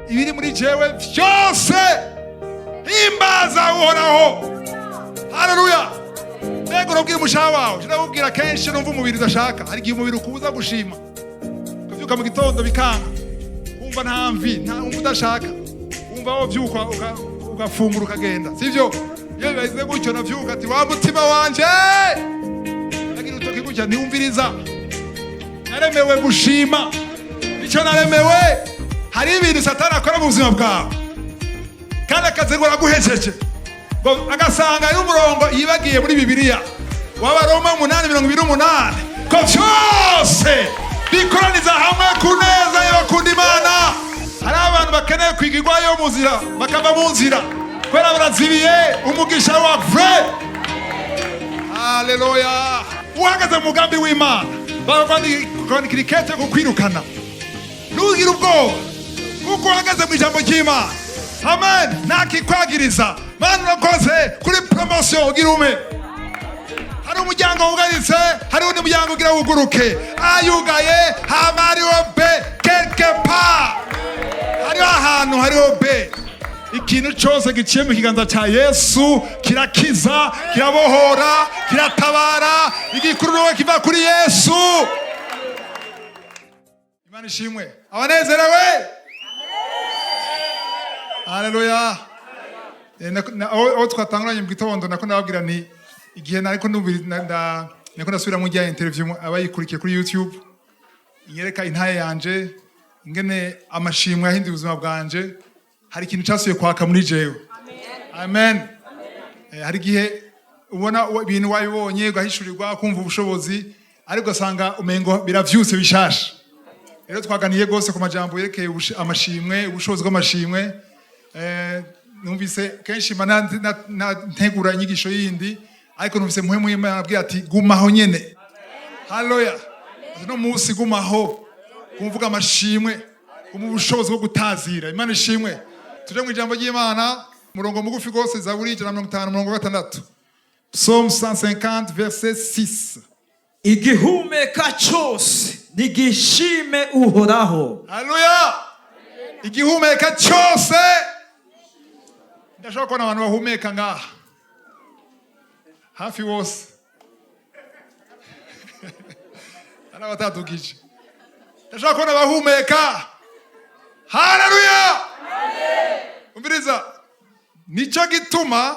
Ibiri muri jewe vyose, himbaza Uhoraho. Haleluya! Mbega urabwira umushaha wawe? Ndabubwira kenshi, numva umubiri udashaka. Hari igihe umubiri ukubuza gushima, ukavyuka mu gitondo bikanga, wumva nta mvi, nta wumva udashaka, wumva wovyuka ugafungura ukagenda, sivyo? Iyo bibaze gutyo, navyuka ati: "Wa mutima wanje," ndagira urutoki gutya, ntiwumviriza. Naremewe gushima, nicyo naremewe. Hari ibintu Satani akora mu buzima bwawe kandi akazi ngo araguhejeje, ngo agasanga ari umurongo yibagiye muri Bibiliya w'Abaroma 8:28, ko vyose bikoraniza hamwe ku neza y'abakunda Imana. Hari abantu bakeneye kwigirwayo mu nzira, bakava mu nzira kubera barazibiye umugisha wa vrai. Haleluya! Uhagaze mu mugambi w'Imana, barakwandikira ikete yo kukwirukana, ntugire ubwoba kuko uhagaze mu ijambo ry'Imana. Amen. Ntakikwagiriza. Mana, urakoze kuri promotion ugira ume. Hari umuryango wugaritse, hari undi muryango ugira wuguruke. Ayugaye hama hariho B quelque part, hariho ahantu hariho B. Ikintu cyose giciye mu kiganza cya Yesu kirakiza, kirabohora, kiratabara. Igikururo kiva kuri Yesu. Imana ishimwe. Abanezerewe, haleluya! Aho twatanguranye mu gitondo, nako ndababwira nti igihe nariko nako ndasubira mu rya interview, abayikurikiye kuri YouTube, inyereka intaye yanje ingene amashimwe yahinduye ubuzima bwanje, hari ikintu cyasubiye kwaka muri jewe. Amen. Hari igihe ubona ibintu wabibonye, ugahishurirwa, kumva ubushobozi, ariko ugasanga umengo biravyutse bishasha. Rero twaganiye rwose ku majambo yerekeye amashimwe, ubushobozi bw'amashimwe. Numvise kenshi mba ntegura inyigisho yindi, ariko numvise Mpwemu y'Imana abwira ati: "Gumaho nyene." Haleluya! Ati: "No munsi gumaho kumvuga amashimwe, kuma ubushobozi bwo gutazira." Imana ishimwe. Tuje mu ijambo ry'Imana, murongo mugufi rwose, Zaburi 150, umurongo wa 6, Psaume 150 verset 6. Igihumeka cyose nigishime Uhoraho. Haleluya! Igihumeka cyose. Ndashobora kubona abantu bahumeka ngaha hafi bose, hari abatadukije. Ndashobora kubona abahumeka. Haleluya! Umviriza, nicyo gituma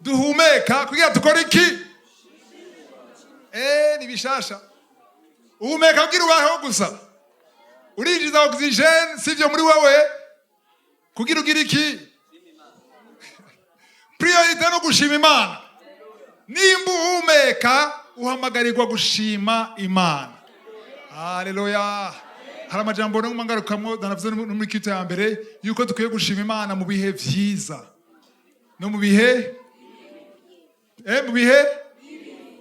duhumeka, kugira dukore iki? Ni bishasha. Uhumeka kugira ubaheho gusa, urinjiza oxygène, sivyo, muri wewe kugira ugire iki? Priorité no gushima Imana. Nimba uhumeka, uhamagarirwa gushima Imana. Haleluya! Hari amajambo no ngarukamwo nanavuze no muri kito ya mbere, yuko dukwiye gushima Imana mu bihe vyiza no mu bihe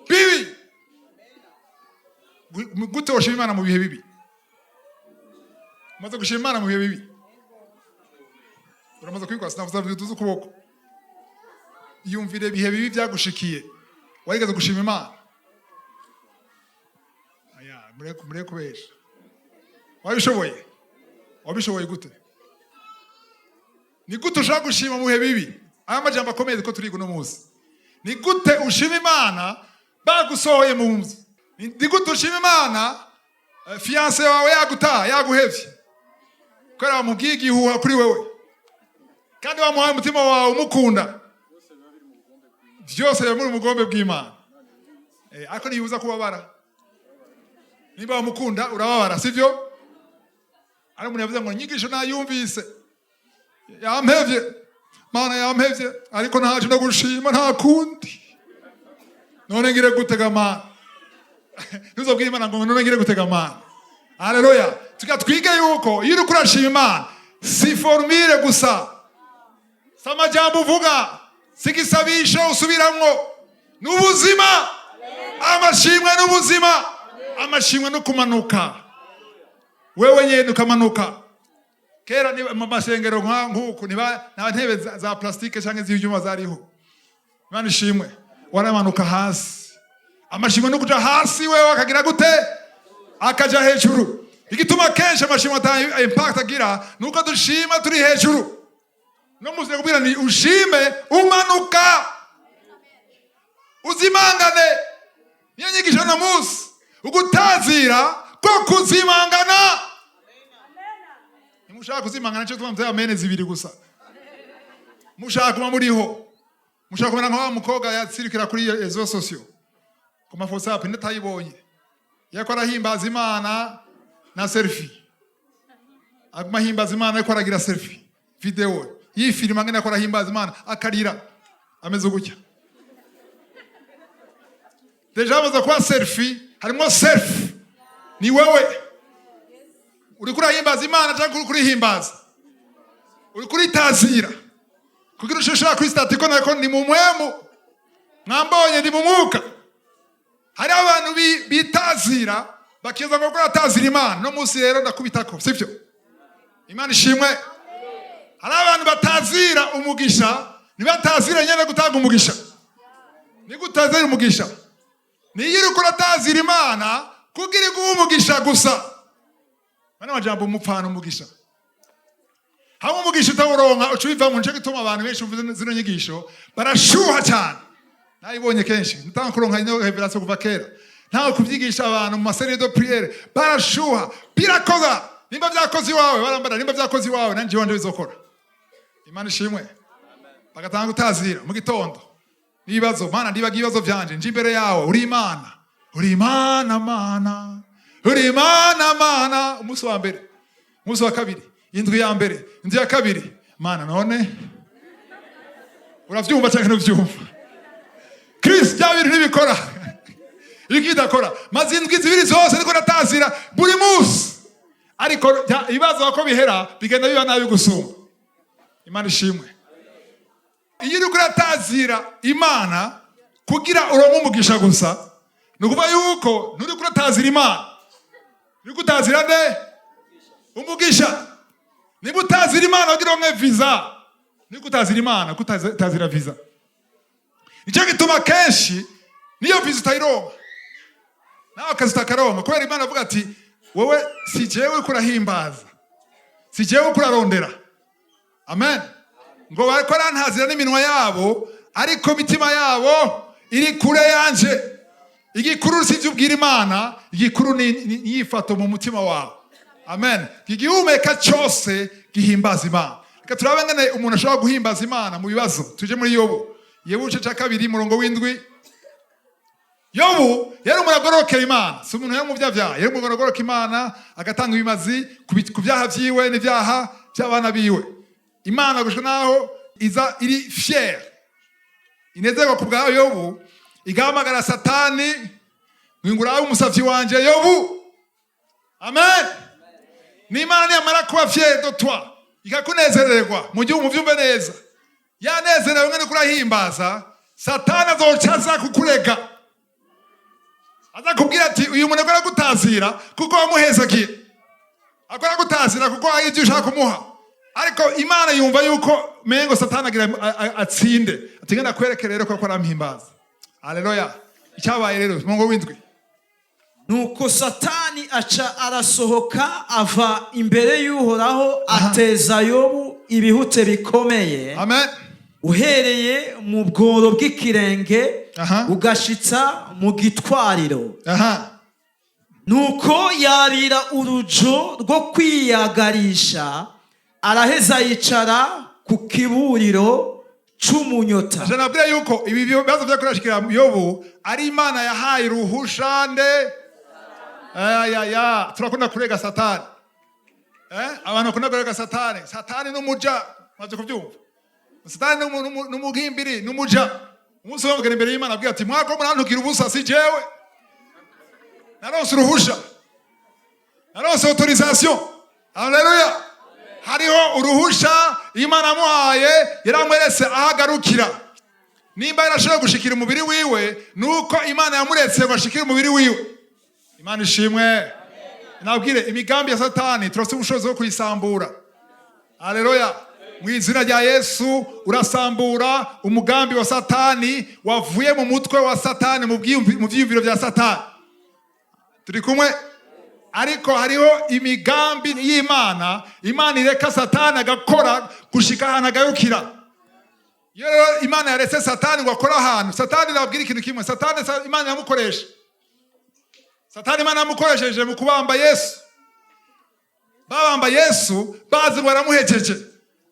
bibi. Gute woshima Imana mu bihe bibi? Umaze gushima Imana mu bihe bibi? Uramaze kubikora? Sinavuze tuzi ukuboko. Yumvire ibihe bibi byagushikiye, warigeze gushima Imana? Aya, mureke kubesha. Wabishoboye? Wabishoboye gute? Ni gute ushobora gushima mu bihe bibi? Aya majambo akomeye ko turiga uno munsi. Ni gute ushima Imana bagusohoye mu nzu? Ni gute ushima Imana fiancé wawe yagutaye, yaguhevye kubera wamubwiye igihuha kuri wewe, kandi wamuhaye umutima wawe, umukunda? Byose biba muri umugombe bw'Imana. Ariko ntibibuza kubabara. Niba wamukunda, urababara, sivyo? Ari umuntu yavuze ngo: "Inyigisho nayumvise, yampevye, Mana yampevye, ariko ntaje no gushima, nta kundi. None ngire gutega Mana?" Ntuzobwire Imana ngo: "None ngire gutega Mana?" Haleluya! Tuga twige yuko iyo uriko urashima Imana, si formule gusa, si amajambo uvuga, si igisabisho usubiramwo, ni ubuzima. Amashimwe n'ubuzima. Amashimwe no kumanuka wewe nyene ukamanuka. Kera ni mu masengero nk'uku nta ntebe za plastique canke z'ivyuma zariho. Imana ishimwe. Waramanuka hasi. Amashimwe no kuja hasi, wewe akagira gute? Akaja hejuru. Igituma kenshi amashimwe ata impact agira nuko dushima turi hejuru. No muzi kubwira ni ushime umanuka, uzimangane. Niyo nyigisho no munsi, ugutazira ko kuzimangana. Nimushaka kuzimangana, cyo tuma amene zibiri gusa. Mushaka kuba muriho, mushaka kumera nka wa mukobwa yatsirikira kuri réseaux sociaux, ku ma WhatsApp, ndatayibonye, yako arahimbaza Imana na selfie, aguma ahimbaza Imana ariko aragira selfie video, yifilima ngene ako arahimbaza Imana, akarira ameze gutya. Déjà amaze kuba selfie, harimo self, ni wewe uriko urahimbaza Imana cyangwa uri kurihimbaza, uri kuritazira kugira ushobora kuri statut ko nako ni mu mwemu, mwambonye ndi mu mwuka. Hariho abantu bitazira bakiza ngo kuratazira Imana. No munsi rero ndakubitako, sibyo? Imana ishimwe. Hari abantu batazira umugisha, ntibatazira nyine gutanga umugisha. Ni gutazira umugisha niyo uriko uratazira Imana kugira iguhe umugisha gusa. Bano majambo umupfana umugisha hamwe, umugisha utawuronka uca ubivamo. Nico gituma abantu benshi bumva zino nyigisho barashuha cyane. Nayibonye kenshi ntanga kuronka ino révélation kuva kera, ntawe kubyigisha abantu mu ma séries de prière barashuha. Birakoza nimba byakoze iwawe, barambara nimba byakoze iwawe, nanjye iwanje bizokora. Imana ishimwe. Bagatanga gutazira mu gitondo n'ibibazo: "Mana, ndibaga ibibazo byanje, nje imbere yawe, uri Imana, uri Imana, Mana, uri Imana, Mana." Umunsi wa mbere, umunsi wa kabiri, indwi ya mbere, indwi ya kabiri: "Mana, none uravyumva cyangwa ntuvyumva?" Chris, bya bintu ntibikora, ibiki bidakora. Maze indwi 2 zose ariko natazira buri munsi, ariko ibibazo ko bihera bigenda biba nabi gusumba. Imana ishimwe. Iyo uriko uratazira Imana kugira uronke umugisha gusa, ni ukuvuga yuko nturiko uratazira Imana, uriko utazira nde? Umugisha. Niba utazira Imana kugira uronke visa, niko utazira Imana ko utazira visa. Nicyo gituma kenshi niyo visa utayironka, nawe akazi utakaronka, kubera Imana avuga ati: "Wowe si jewe uriko urahimbaza, si jewe uriko urarondera." Amen. Ngo bariko barantazira n'iminwa yabo, ariko imitima yabo iri kure yanje. Igikuru si ibyo ubwira Imana, igikuru ni inyifato mu mutima wawe. Amen. Igihumeka cyose gihimbaza Imana. Reka turabe ngene umuntu ashobora guhimbaza Imana mu bibazo. Tuje muri Yobu, Yobu igice cya 2, umurongo w'7. Yobu yari umuntu agororokera Imana, si umuntu yari umuvyavyaha, yari umuntu agororoka Imana, agatanga ibimazi ku byaha vyiwe n'ivyaha by'abana biwe. Imana gushika naho iza iri fière, inezerwa ku bwa Yobu, igahamagara Satani ngo: "Urabe umusavyi wanje Yobu." Amen. N'Imana niyamara kuba fière de toi, ikakunezererwa, mu gihe umuvyumve neza, yanezerewe ngene kurahimbaza, Satani azoca aza kukurega, aza kubwira ati: "Uyu muntu akora gutazira kuko wamuhezagiye, akora gutazira kuko hari ibyo ushaka kumuha." Ariko Imana yumva yuko mengo Satani agira atsinde, ati: "Ngenda kwereke rero ko arampimbaza." Haleluya. Icyabaye rero, umurongo w'7. Nuko Satani aca arasohoka ava imbere y'Uhoraho, ateza Yobu ibihute bikomeye, Amen. uhereye mu bworo bw'ikirenge ugashitsa mu gitwariro. Nuko yabira urujo rwo kwiyagarisha, araheza yicara ku kiburiro c'umunyota. Aje nabwira yuko ibi bibazo byakoreshekera Yobu ari Imana yahaye uruhusha nde? Ayaya, turakunda kurega Satani. Abantu bakunda kurega Satani. Satani n'umuja, maze kubyumva. Satani n'umugimbiri, n'umuja. Umunsi umwe imbere y'Imana abwira ati: "Mwako murantukira ubusa, si jewe. Naronse uruhusha. Naronse autorisation." Haleluya. Hariho uruhusha Imana yamuhaye, yaramweretse aho agarukira. Nimba yarashoboye gushikira umubiri wiwe, nuko Imana yamuretse ngo ashikire umubiri wiwe. Imana ishimwe. Nabwire imigambi ya Satani turafite ubushobozi bwo kuyisambura. Haleluya. Mu izina rya Yesu urasambura umugambi wa Satani wavuye mu mutwe wa Satani, mu byiyumviro bya Satani. Turi kumwe. Ariko hariho imigambi y'Imana, Imana ireka Satani agakora gushika ahantu agarukira. Iyo rero Imana yaretse Satani ngo akore ahantu, Satani, nababwira ikintu kimwe: Satani Imana yamukoresha. Satani Imana yamukoresheje mu kubamba Yesu. Babamba Yesu bazi ngo baramuhejeje,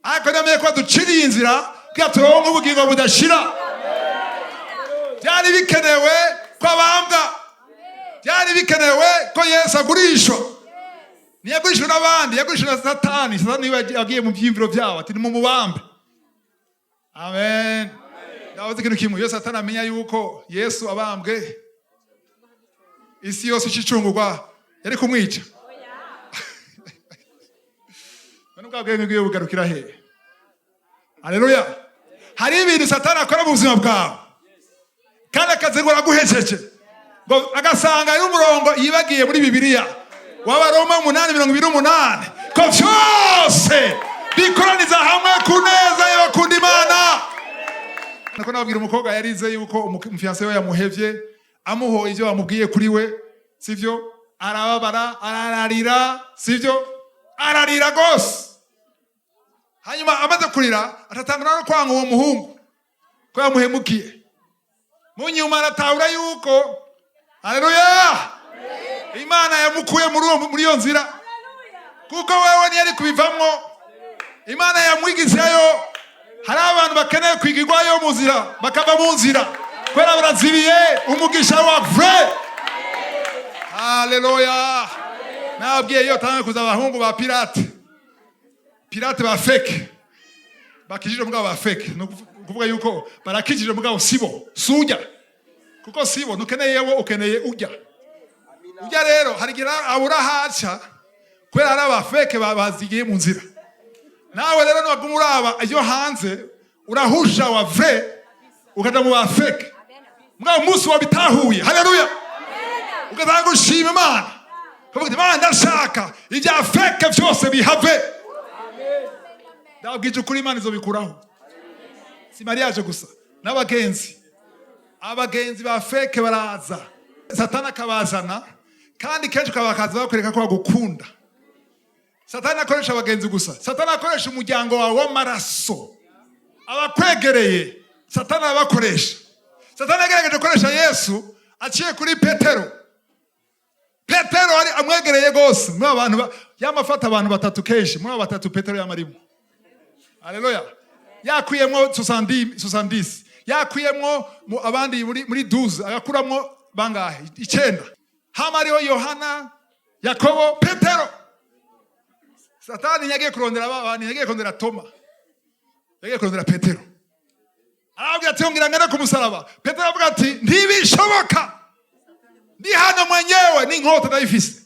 ariko ntiyamenye ko baduciriye inzira kugira turonke ubugingo budashira. Byari bikenewe ko abambwa, byari bikenewe ko Yesu agurishwa. Ntiyagurishwe n'abandi, yagurishwe na Satani. Satani niwe yagiye mu byiyumviro byabo ati: "Nimumubambe." Amen. Ndabaza ikintu kimwe: iyo Satani amenya yuko Yesu abambwe isi yose icicungurwa, yari kumwica? None ubwa bwenge bwiwe bugarukira hehe? Haleluya! Hari ibintu Satani akora mu buzima bwawe kandi akazi ngo araguhejeje, ngo agasanga ari umurongo yibagiye muri Bibiliya w'Abaroma 8:28, ko byose bikoraniza hamwe ku neza y'abakunda Imana. Nako nababwira, umukobwa yarize yuko umufiancé we yamuhevye, amuhoye ibyo bamubwiye kuri we, sivyo? Arababara, arararira, sivyo? Ararira rwose. Hanyuma amaze kurira, atatangura no kwanga uwo muhungu ko yamuhemukiye. Mu nyuma aratahura yuko, haleluya, Imana yamukuye muri iyo nzira, kuko wewe ntiyari kubivamwo. Imana yamwigizayo. Hari abantu bakeneye kwigirwayo mu nzira, bakava mu nzira kubera barazibiye umugisha wa vrai. Haleluya! Nababwiye, iyo tange kuza abahungu ba pirate, pirate ba fake, bakijije mugabo ba fake. Ni ukuvuga yuko barakijije mugabo sibo sujya, kuko sibo ntukeneye wo, ukeneye ujya ujya. Rero hari igihe abura haca kubera hari aba fake bazigiye mu nzira. Nawe rero niwaguma uraba iyo hanze, urahusha wa vrai, ukaja mu ba fake. Mugabo umunsi wabitahuye, haleluya, ugatanga gushima Imana, ukavuga uti: "Imana, ndashaka ibya fake byose bihave." Ndabwije ukuri, Imana izobikuraho. Si mariage gusa, n'abagenzi. Abagenzi ba fake baraza, Satani akabazana, kandi kenshi ukabakaza bakwereka ko bagukunda. Satani akoresha abagenzi gusa? Satani akoresha umuryango wawe w'amaraso, abakwegereye Satani arabakoresha. Satani yagerageje gukoresha Yesu aciye kuri Petero. Petero ari amwegereye rwose. Muri abantu yamafata abantu batatu kenshi, muri abo batatu Petero yamarimo. Haleluya! Yakuyemwo 70, 70, yakuyemwo mu abandi muri 12, agakuramwo bangahe? Icenda. Hama hariho Yohana, Yakobo, Petero. Satani yagiye kurondera aba bantu, yagiye kurondera Toma, yagiye kurondera Petero. Arababwira ati: "Ngira ngane ku musaraba." Petero aravuga ati: "Ntibishoboka, ndi hano mwenyewe n'inkota ndayifise,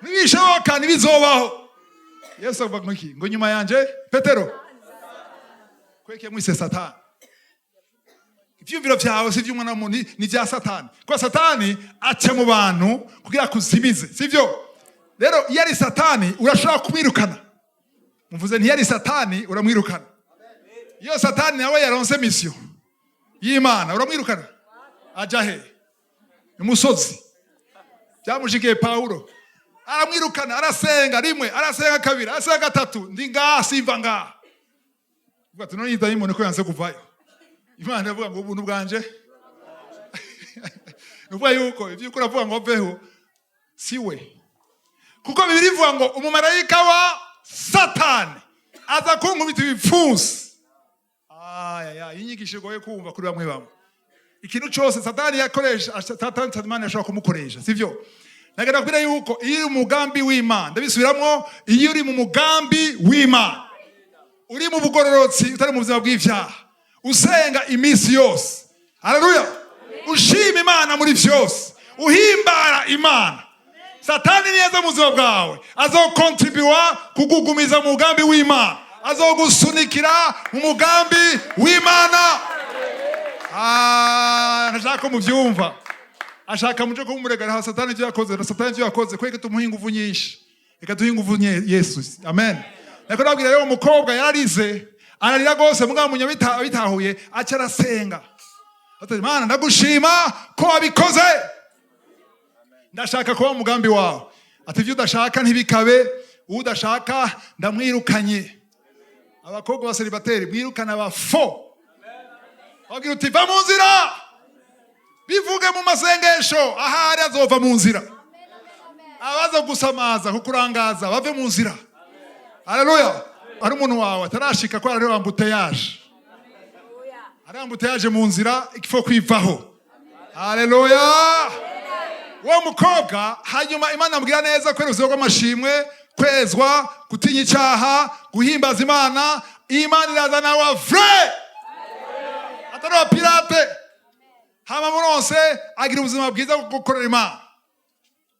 ntibishoboka, ntibizobaho." Yesu avuga ngo iki? Ngo: "Nyuma yanje, Petero." Kweke mwise Satani. Ivyumviro vyawe si ivy'umwana w'umuntu, ni vya Satani, kuko Satani aca mu bantu kugira akuzimize, sivyo? Rero iyo ari Satani urashobora kumwirukana. Muvuze, ntiyari Satani, uramwirukana. Iyo Satani nawe yaronse mission y'Imana, uramwirukana, aja he? Imusozi. Byamushikiye Pawulo, aramwirukana, arasenga rimwe, arasenga kabiri, arasenga gatatu: "Ndi ngaha, simva ngaha." Uvuga ati: "None iyi dayimoni ko yanze kuvayo?" Imana iravuga ngo: "Ubuntu bwanje." Ni ukuvuga yuko ibyo uravuga ngo aveho si we, kuko Bibiri ivuga ngo umumarayika wa Satani aza kunkubita ibipfunsi. Aya iyi nyigisho igoye kumva kuri bamwe bamwe. Ikintu cyose Satani yakoresha, Satani, Imana yashobora kumukoresha, sivyo? Nagenda kubwira yuko iyo uri mu mugambi w'Imana, ndabisubiramwo, iyo uri mu mugambi w'Imana, uri mu bugororotsi, utari mu buzima bw'ivyaha, usenga iminsi yose, haleluya, ushima Imana muri vyose, uhimbara Imana, Satani niyeza mu buzima bwawe azokontribuwa kugugumiza mu mugambi w'Imana, azogusunikira mu mugambi w'Imana. Ah, ntashaka ko muvyumva, ashaka muje kumurega. Satani ivyo yakoze na Satani ivyo yakoze, kweke tumuhe inguvu nyinshi. Reka duhe inguvu Yesu. Amen. Nako nabwira rero, umukobwa yararize, ararira rwose, mugabo munya bitahuye, aca arasenga ati: "Mana, ndagushima ko wabikoze." Ndashaka kuba mu mugambi wawe. Ati: "Ibyo udashaka ntibikabe, udashaka ndamwirukanye." Abakobwa ba célibataires, mwirukana abafo, babwira uti: "Va mu nzira." Bivuge mu masengesho, ahari azova mu nzira. Abaza gusamaza, kukurangaza, bave mu nzira. Haleluya! Hari umuntu wawe atarashika ko hariho embouteillage, hari embouteillage mu nzira, ifo kwivaho. Haleluya! Uwo mukobwa, hanyuma Imana amubwira neza kwera ubuzima bw'amashimwe, kwezwa, gutinya icyaha, guhimbaza Imana. Imana irazana wa vrai, atari wa pirate. Hama muronse agira ubuzima bwiza bwo gukorera Imana.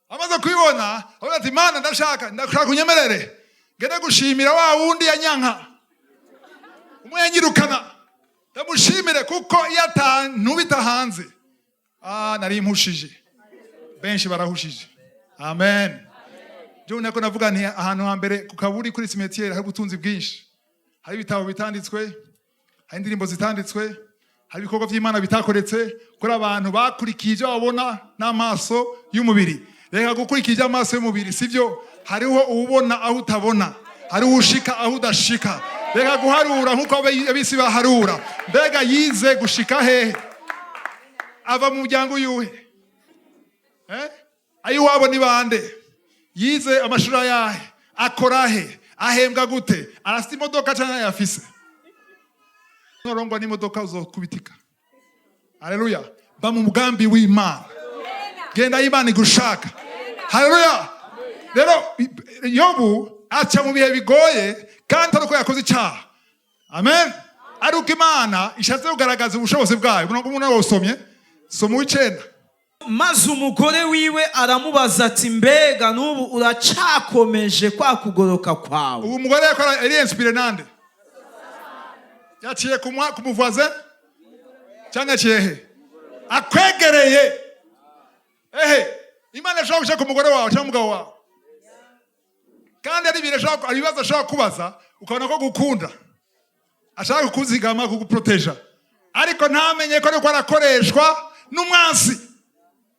Amaze kubibona, avuga ati: "Imana, ndashaka unyemerere ngende gushimira wa wundi yanyanka, umwe yanyirukana, ndamushimire, kuko iyo atantubita hanze, nari mpushije." Benshi barahushije. Amen. Jewe nako navuga nti ahantu hambere ku kaburi, kuri cimetière, hari ubutunzi bwinshi. Hari ibitabo bitanditswe, hari indirimbo zitanditswe, hari ibikorwa by'Imana bitakoretse, kuri abantu bakurikiye ibyo babona n'amaso y'umubiri. Reka gukurikira iby'amaso y'umubiri, sibyo. Hariho uwubona aho utabona, hariho ushika aho udashika. Reka guharura nk'uko ab'isi baharura. Mbega yize gushika hehe? Ava mu muryango uyuhe? Eh? Ayiwabo ni bande? Yize amashuri ayahe? Akora he? Ahembwa gute? Arafite imodoka cyangwa yafise? Norongwa n'imodoka, uzokubitika. Haleluya! Ba mu mugambi w'Imana, genda aho Imana igushaka. Haleluya! Rero Yobu aca mu bihe bigoye, kandi atari uko yakoze icyaha. Amen. Ari uko Imana ishatse kugaragaza ubushobozi bwayo. Umurongo umunani wawusomye, soma uw'icenda. Maze umugore wiwe aramubaza ati: "Mbega n'ubu uracakomeje kwa kugoroka kwawe?" Ubu umugore yakora yari inspiré nande? Yaciye kumwa kumuvoisin cyangwa yaciye he akwegereye? Ehe, Imana ishobora gushaka umugore wawe cyangwa umugabo wawe, kandi ari ibintu hari ibibazo ashobora kubaza, ukabona ko gukunda, ashaka kukuzigama, kuguproteja, ariko ntamenye ko ariko arakoreshwa n'umwansi.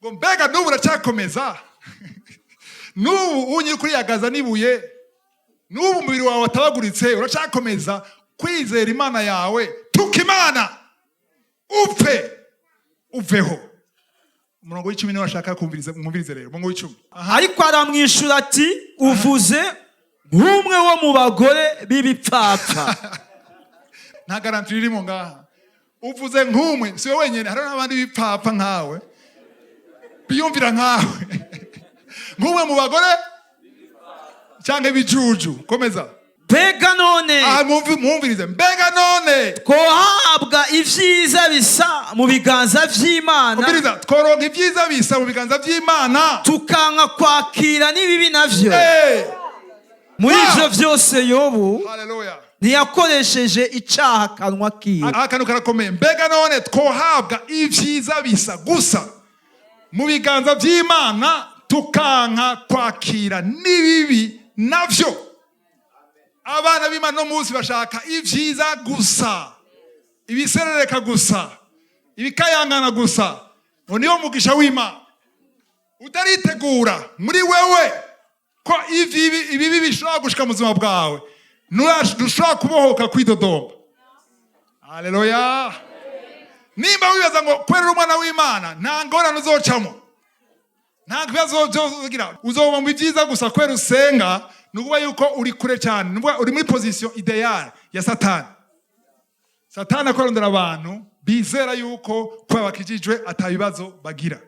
Ngo: "Mbega n'ubu uracyakomeza? N'ubu unyiri kuriyagaza n'ibuye, n'ubu umubiri wawe watabaguritse, uracyakomeza kwizera Imana yawe? Tuka Imana upfe uveho." Umurongo w'10 niwo ashaka kumviriza. Mwumvirize rero umurongo w'10. Aha. Ariko aramwishyura ati: "Uvuze nk'umwe wo mu bagore b'ibipfapfa." Nta garantie irimo ngaha. Uvuze nk'umwe, si wowe wenyine, hari n'abandi b'ibipfapfa nkawe, biyumvira nkawe, nk'umwe mu bagore cyangwa ibijuju. Komeza. Mbega none Aha mwumvirize: mbega none twohabwa ibyiza bisa mu biganza vy'Imana, Umviriza: tworonka ibyiza bisa mu biganza by'Imana, tukanka kwakira n'ibibi navyo? Muri ivyo vyose Yobu Haleluya! ntiyakoresheje icaha akanwa kiwe. Aka kantu karakomeye. Mbega none twohabwa ibyiza bisa gusa mu biganza by'Imana, tukanka kwakira n'ibibi navyo? Abana b'Imana no munsi bashaka ibyiza gusa, ibiserereka gusa, ibikayangana gusa, ngo niwo mugisha w'Imana. Utaritegura muri wewe ko ibibi bishobora gushika mu buzima bwawe, ntushobora kubohoka kwidodomba. Haleluya! Nimba wibaza ngo kubera uri umwana w'Imana nta ngorane uzocamo, nta kibazo uzogira, uzoba mu byiza gusa kubera usenga, ni ukuvuga yuko uri kure cyane. Ni ukuvuga uri muri position idéale ya Satani. Satani akorondera abantu bizera yuko kuba bakijijwe ata bibazo bagira,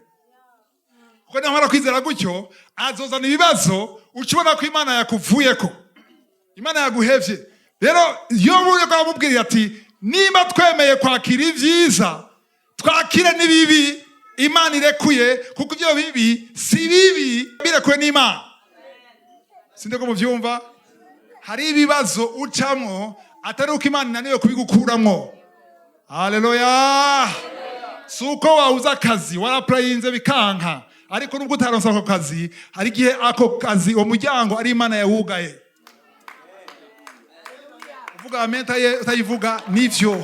kuko namara kwizera gutyo azozana ibibazo, uca ubona ko Imana yakuvuyeko, Imana yaguhevye. Rero iyo buryo bwamubwiriye ati: "Nimba twemeye kwakira ibyiza, twakire n'ibibi Imana irekuye, kuko ibyo bibi si bibi birekuwe n'Imana." Sinde ko muvyumva. Hari ibibazo ucamwo atari uko Imana inaniwe kubigukuramwo. Haleluya! Si uko wabuze akazi, warapurayinze bikanka, ariko nubwo utaronse ako kazi, hari igihe ako kazi, uwo muryango, ari Imana yawugaye. Uvuga amen utayivuga, nivyo.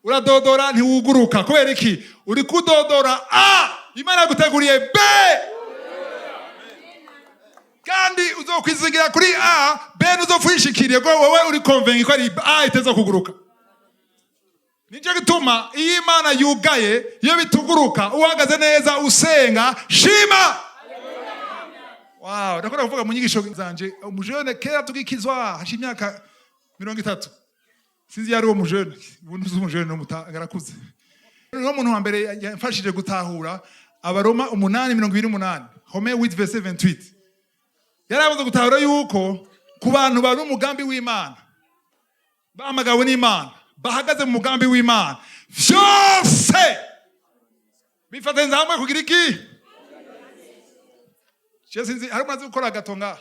Uradodora ntiwuguruka. Kubera iki? Uri kudodora a Imana yaguteguriye B, kandi uzokwizigira kuri A, B ntuzopfa uyishikiriye, ko wowe uri convaincu ko ari A iteza kuguruka. Nicyo gituma iyo Imana yugaye, iyo bituguruka, uhagaze neza usenga, shima. Wow, ndakunda kuvuga mu nyigisho zanje umujene kera tugikizwa, hashize imyaka 30, sinzi yari uwo mujene, ubu ntuzi umujene n'umuta, arakuze. Niwo muntu wa mbere yamfashije gutahura Abaroma 8:28, Romains 8 verset 28. Yari amaze gutahura yuko ku bantu bari umugambi w'Imana, bahamagawe n'Imana, bahagaze mu mugambi w'Imana, vyose bifatanyiriza hamwe kugira iki? Je sinzi, hari umaze gukora gâteau ngaha?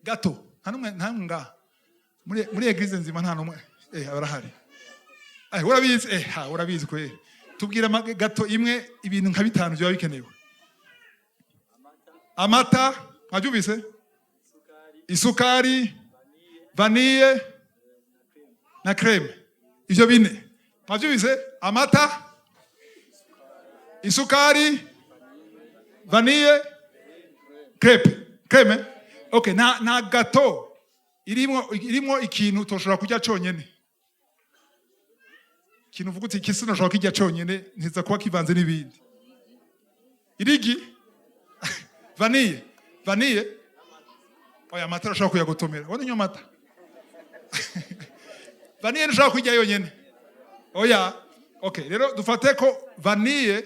Gâteau, nta numwe, nta numwe ngaha muri église nzima, nta numwe. Barahari. Urabizi, ha, urabizi kweri. Tubwira gâteau imwe, ibintu nka bitanu byaba bikenewe. Amata, mwabyumvise, isukari, vanille na crème, ivyo bine mwabyumvise: amata, isukari, vanille, crêpe, crème. Okay, nta gâteau irimo ikintu utoshobora kurya conyene, ikintu uvuga uti iki sinashobora kurya conyene, ntiza kuba kivanze n'ibindi. Irigi vanille, vanille, oya, amata urashobora kuyagotomera, ubona unywa amata. Vanille ntushobora kurya yonyene, oya. Okay, rero dufate ko vanille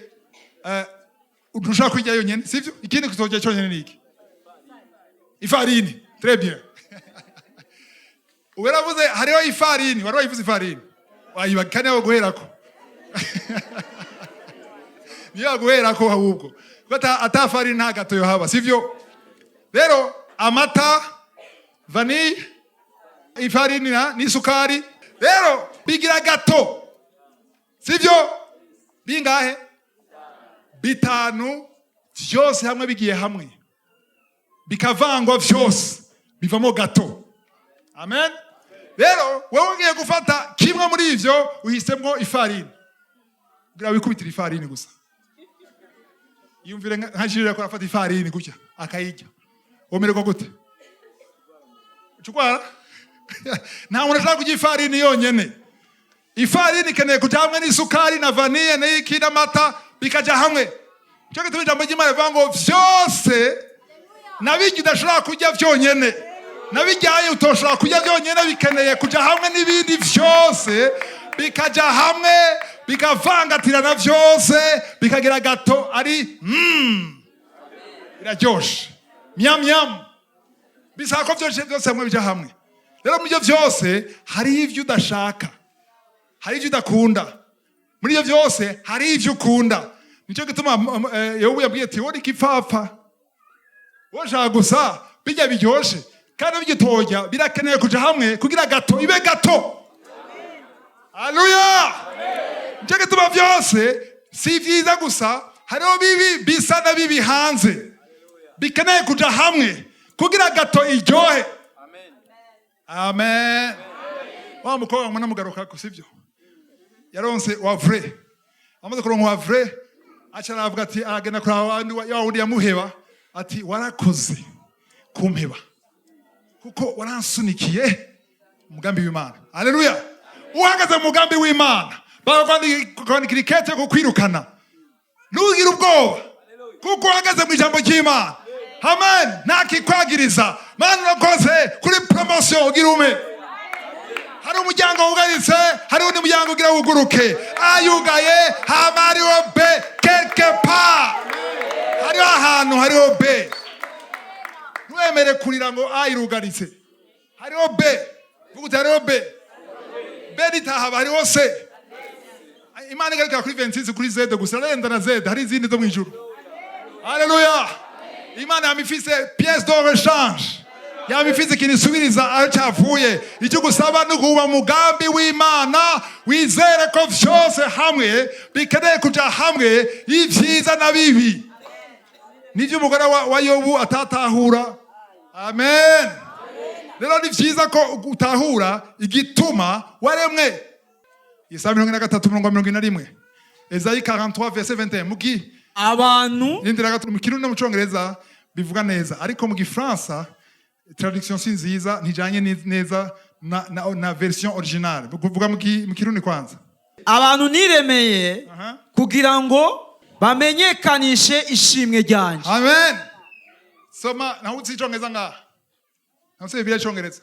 ntushobora kurya yonyene, sivyo? Ikindi kutorya cyonyene ni iki? Ifarini, très bien. Ubu yaravuze hariho ifarini, wari wayivuze ifarini, wayiba kane wo guherako, niyo guherako ahubwo, kuko ata farini nta gâteau yohaba, sivyo? Rero amata, vanille, ifarini na n'isukari, rero bigira gâteau, sivyo? Bingahe? Bitanu. Vyose hamwe bigiye hamwe, bikavangwa, vyose bivamo gâteau. Amen. Rero wowe ugiye gufata kimwe muri ivyo, uhisemwo ifarini kugira wikubitire ifarini gusa. Yumvire nka Jire ko arafata ifarini gutya akayirya, womererwa gute? Ucugwara. Nta muntu ashaka kurya ifarini yonyene. Ifarini ikeneye kuja hamwe n'isukari na vanille n'iki n'amata, bikaja hamwe. Nico gituma ijambo ry'Imana rivuga ngo vyose nabirya udashobora kurya vyonyene, nabiryaye utoshobora kurya byonyene, bikeneye kuja hamwe n'ibindi vyose, bikaja hamwe, bikavangatirana vyose, bikagira gâteau ari iraryoshe, myam myam. Bisaba ko vyose byose hamwe bija hamwe. Rero muri ibyo vyose hari ivyo udashaka, hari ivyo udakunda. Muri ibyo byose hari ivyo ukunda. Nicyo gituma Yobu yabwiye ati: "Wowe igipfapfa, woshaka gusa bijya biryoshe kandi bigitorya." Birakeneye kuja hamwe kugira gâteau ibe gâteau. Haleluya! Nicyo gituma byose si vyiza gusa, hariho bibi bisa na bibi hanze bikeneye kuja hamwe kugira gâteau iryohe. Amen. Wa mukobwa ngo namugarukako, sibyo? Yaronse wa vrai, amaze kuronka wa vrai, aca aravuga ati, aragenda kuraba wa wundi yamuheba, ati: "Warakoze kumpeba, kuko waransunikiye umugambi w'Imana." Haleluya! Uhagaze mu mugambi w'Imana, bakakwandikira ikete yo kukwirukana, ntugire ubwoba, kuko uhagaze mu ijambo ry'Imana. Amen. Nta kikwagiriza. Mana, urakoze kuri promotion ugira ume. Hari umuryango wugaritse, hari undi muryango ugira wuguruke. Ayugaye, hama hariho B quelque part, hariho ahantu hariho B. Ntiwemere kurira ngo A irugaritse. Hariho B. Vuga uti: "Hariho B." B nitahaba, hariho C. Imana igarukira kuri 26, kuri Z gusa, arenza na Z, hari izindi zo mu ijuru. Haleluya! Imana yama ifise pièce de rechange, yama ifise ikintu isubiriza aho cyavuye. Icyo gusaba ni ukuba mugambi w'Imana, wizere ko vyose hamwe bikeneye kuja hamwe, ibyiza na bibi. Nivyo umugore wa Yobu atatahura. Amen. Rero ni vyiza ko utahura igituma waremwe. Yesaya 43 umurongo wa 41, Esayi 43 verset 21 mugi. Abantu Rindira gato. Mu Kirundi no mu Congereza bivuga neza, ariko mu Gifaransa traduction si nziza, ntijanye neza na version originale. Vuga mu Kirundi kwanza. Abantu niremeye kugira ngo bamenyekanishe ishimwe ryanjye. Amen. Soma nawe uzi Icongereza ngaha, nawe uzi Bibiliya y'Icongereza.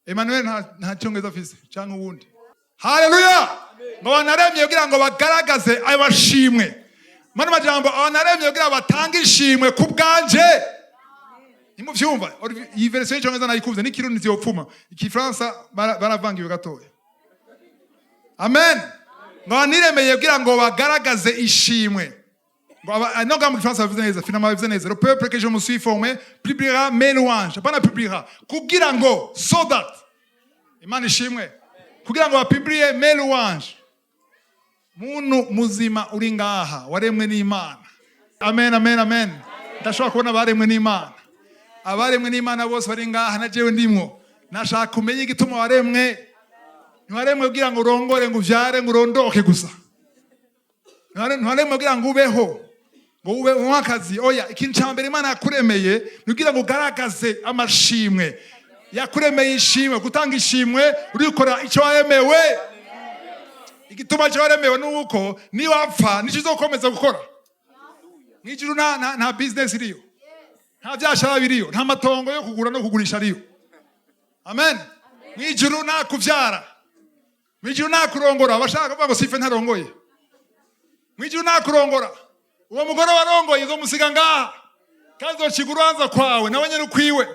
Emmanuel nta Congereza afise canke uwundi. Haleluya! Ngo banaremye kugira ngo bagaragaze ayo mashimwe. Mano majambo, abanaremye kugira ngo batange ishimwe ku bwanje. Nimuvyumva, iyi version y'Icongereza nayikunze, n'Ikirundi ziyopfuma, Igifaransa baravangiwe gatoya. Amen. Ngo baniremeye kugira ngo bagaragaze ishimwe. Ngo non, mu Gifaransa bavuze neza, finalement bavuze neza: "Le peuple que je me suis formé publiera mes louanges." Hapana publiera, kugira ngo, so that. Imana ishimwe. Kugira ngo bapublie mes louanges. Muntu muzima uri ngaha waremwe n'Imana. Amen, amen, amen. Ndashobora kubona abaremwe n'Imana. Abaremwe n'Imana bose bari ngaha, na jewe ndimwo. Nashaka kumenya igituma waremwe. Ntiwaremwe kugira ngo urongore, ngo uvyare, ngo urondoke gusa. Ntiwaremwe kugira ngo ubeho, ngo ube unywe akazi. Oya, ikintu cya mbere Imana yakuremeye ni kugira ngo ugaragaze amashimwe. Yakuremeye ishimwe, gutanga ishimwe urikora icyo waremewe. Igituma cyo waremewe ni uko niwapfa nicyo uzokomeza gukora. Mw'ijuru nta business iriyo, nta byashara biriyo, nta matongo yo kugura no kugurisha ariyo. Amen. Mw'ijuru nta kuvyara, mw'ijuru nta kurongora. Abashaka kuvuga ngo sife ntarongoye, mw'ijuru nta kurongora. Uwo mugore warongoye uzomusiga ngaha, kandi uzociga urubanza kwawe nawe nyene ukwiwe.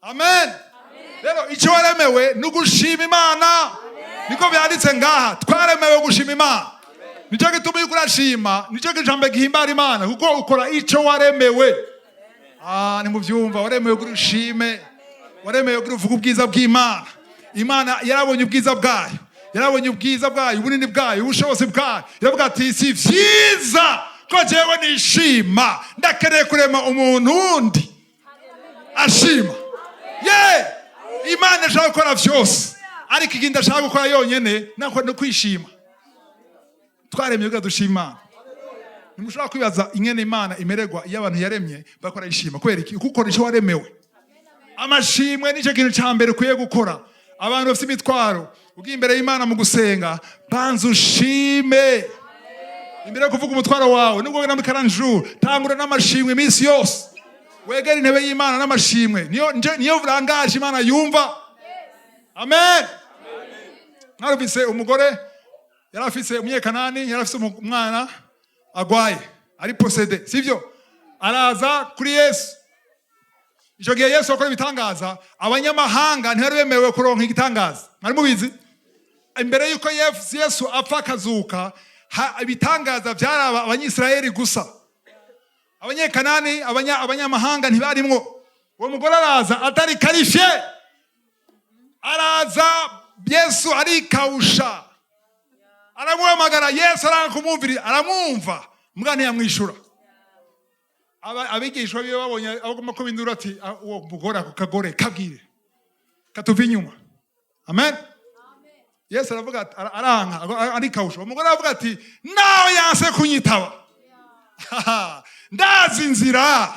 Amen. Rero icyo waremewe ni ugushima Imana, niko byanditse ngaha. Twaremewe gushima Imana. Nicyo gituma iyo urashima, nicyo kijambo gihimbara Imana, kuko ukora icyo waremewe. Ah, nimubyumva, waremewe kugira ushime, waremewe kugira uvuge ubwiza bw'Imana. Imana yarabonye ubwiza bwayo, yarabonye ubwiza bwayo, ubunini bwayo, ubushobozi bwayo, iravuga ati: "Si vyiza ko jewe nishima, ndakeneye kurema umuntu wundi ashima." Ye, Imana ishaka gukora vyose, ariko ikintu ashaka gukora yonyene nako ni kwishima. Twaremye kugira dushima Imana. Ntimushobora kwibaza ingene Imana imererwa iyo abantu yaremye bakora ishima. Kubera iki? Kuko ukora icyo waremewe. Amashimwe nicyo kintu cya mbere ukwiye gukora. Abantu bafite imitwaro, ugiye imbere y'Imana mu gusenga, banza ushime imbere yo kuvuga umutwaro wawe. Nubwo wenda muri karanjuru, tangura n'amashimwe. Iminsi yose wegera intebe y'Imana n'amashimwe, niyo langage Imana yumva. Amen. Mwarumvise umugore yari afise umunyekanani, yari afise umwana agwaye, ari possédé, sivyo? Araza kuri Yesu. Icyo gihe Yesu akora ibitangaza, abanyamahanga ntibari bemerewe kuronka igitangaza. Mwari mubizi? Imbere y'uko Yesu apfa akazuka, ibitangaza byari Abanyisirayeli gusa. Abanyekanani, abanyamahanga ntibarimwo. Uwo mugore araza atari qualifié, araza, Yesu arikawusha, aramuhamagara. Yesu aranga kumwumvira, aramwumva mbwa ntiyamwishura. Abigishwa biwe babonye agomba kubindura, ati: "Ah, uwo mugore, ako kagore kabwire katuva inyuma." Amen. Yesu aravuga ati, aranka, arikawusha. Uwo mugore aravuga ati: "Nawe yanse kunyitaba, ndazi inzira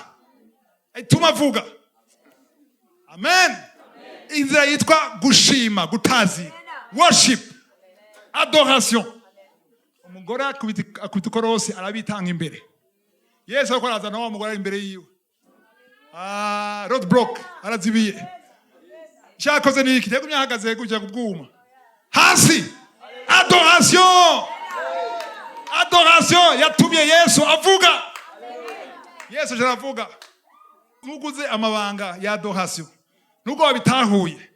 ituma avuga." Amen. Inzira yitwa gushima, gutazira, worship, adoration. Umugore akubita ikorosi, arabitanga imbere. Yesu ariko arazana wa mugore ari imbere yiwe. Ah, road block, arazibiye. Cyakoze ni iki? Yagumye ahagaze gutya ku bwuma hasi. Adoration, adoration yatumye Yesu avuga. Yesu aje aravuga. Ntuguze amabanga ya adoration, nubwo wabitahuye,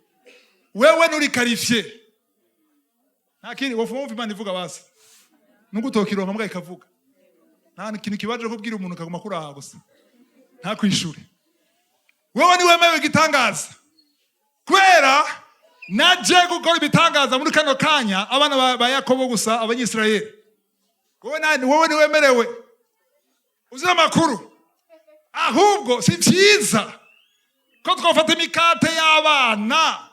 wewe nturi qualifié, nta kindi wofuma wumva Imana ivuga. Basi nubwo utokironka mbwa ikavuga, nta kintu kibaje kubwira umuntu kaguma kuraha gusa ntakwishure. Wewe niwemewe igitangaza, kubera naje gukora ibitangaza muri kano kanya abana ba Yakobo gusa, Abanyisirayeli. Wowe nani? Wowe niwemerewe uzi amakuru. Ahubwo si vyiza ko twafata imikate y'abana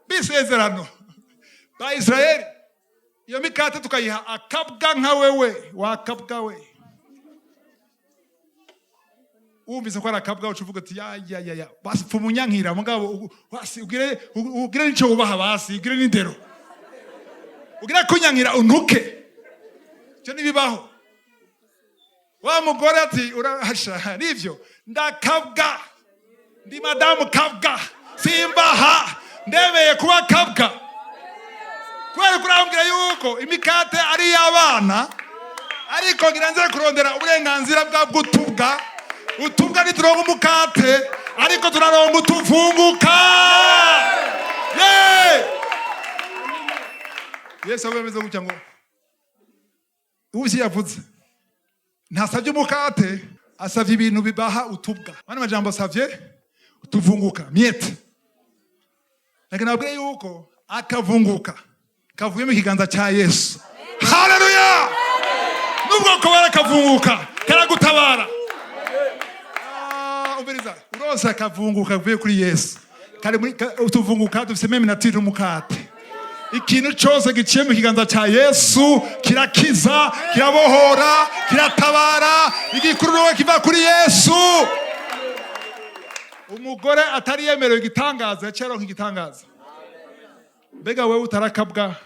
b'isezerano ba Isirayeli, iyo mikate tukayiha akabwa nka wewe. Wakabwa we! Wumvise ko ari akabwa, uca uvuga ati: "Ya ya ya ya, basi pfa umunyankira." Mugabo basi ugire n'ico wubaha, basi ugire n'indero, ugire kunyankira untuke. Ivyo ntibibaho. Wa mugore ati: "Urahasha nivyo, ndakabwa, ndi madamu kabwa, simbaha, ndemeye kuba kabwa kubera kurambwira yuko imikate ari iy'abana, ariko ngira nze kurondera uburenganzira bwa bw'utubwa. Utubwa ntituronka umukate, ariko turaronka utuvunguka." Ye Yesu avuye ameze gutya ngo ubu yavuze ntasabye umukate, asabye ibintu bibaha utubwa. Mani majambo, asabye utuvunguka, miettes. Reka nababwire yuko akavunguka kavuye mu kiganza cya Yesu, haleluya, nubwo kubara akavunguka karagutabara. Ah, umviriza, uronse akavunguka kavuye kuri Yesu kari muri utuvunguka dufise même nature n'umukate. Ikintu cyose giciye mu kiganza cya Yesu kirakiza, kirabohora, kiratabara. Igikururo kiva kuri Yesu. Umugore atari yemerewe igitangaza yaciye aronka igitangaza. Mbega wewe utarakabwa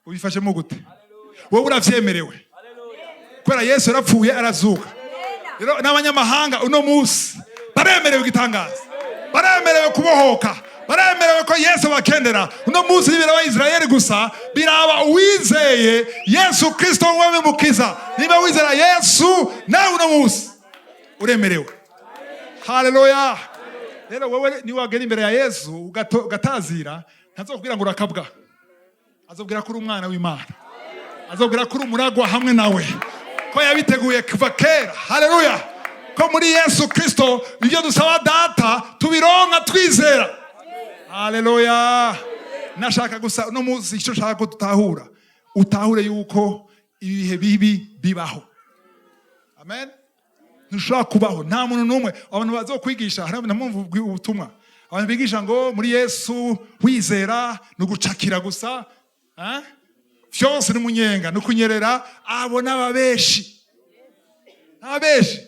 ubifashemo gute? Wowe uravyemerewe kubera Yesu yarapfuye arazuka. Rero n'abanyamahanga uno munsi baremerewe igitangaza, baremerewe kubohoka, baremerewe ko Yesu abakendera. Uno munsi ntibiraba Israeli gusa, biraba uwizeye Yesu Kristo nk'umwami mukiza. Niba wizera Yesu, nawe uno munsi uremerewe. Haleluya! Rero wowe niwagera imbere ya Yesu ugatazira, ntazokubwira ngo urakabwa, azobwira ko uri umwana w'Imana, azobwira ko uri umuragwa hamwe nawe, ko yabiteguye kuva kera. Haleluya! Ko muri Yesu Kristo ibyo dusaba Data tubironka twizera. Haleluya! Nashaka gusa uno munsi, icyo nshaka ko dutahura, utahure yuko ibihe bibi bibaho. Amen. Ntushobora kubaho, nta muntu n'umwe. Abantu bazokwigisha, hari namumva ubutumwa abantu bigisha ngo muri Yesu wizera ni ugucakira gusa, eh? Vyose ni umunyenga, ni ukunyerera. Abo n'ababeshi, n'ababeshi,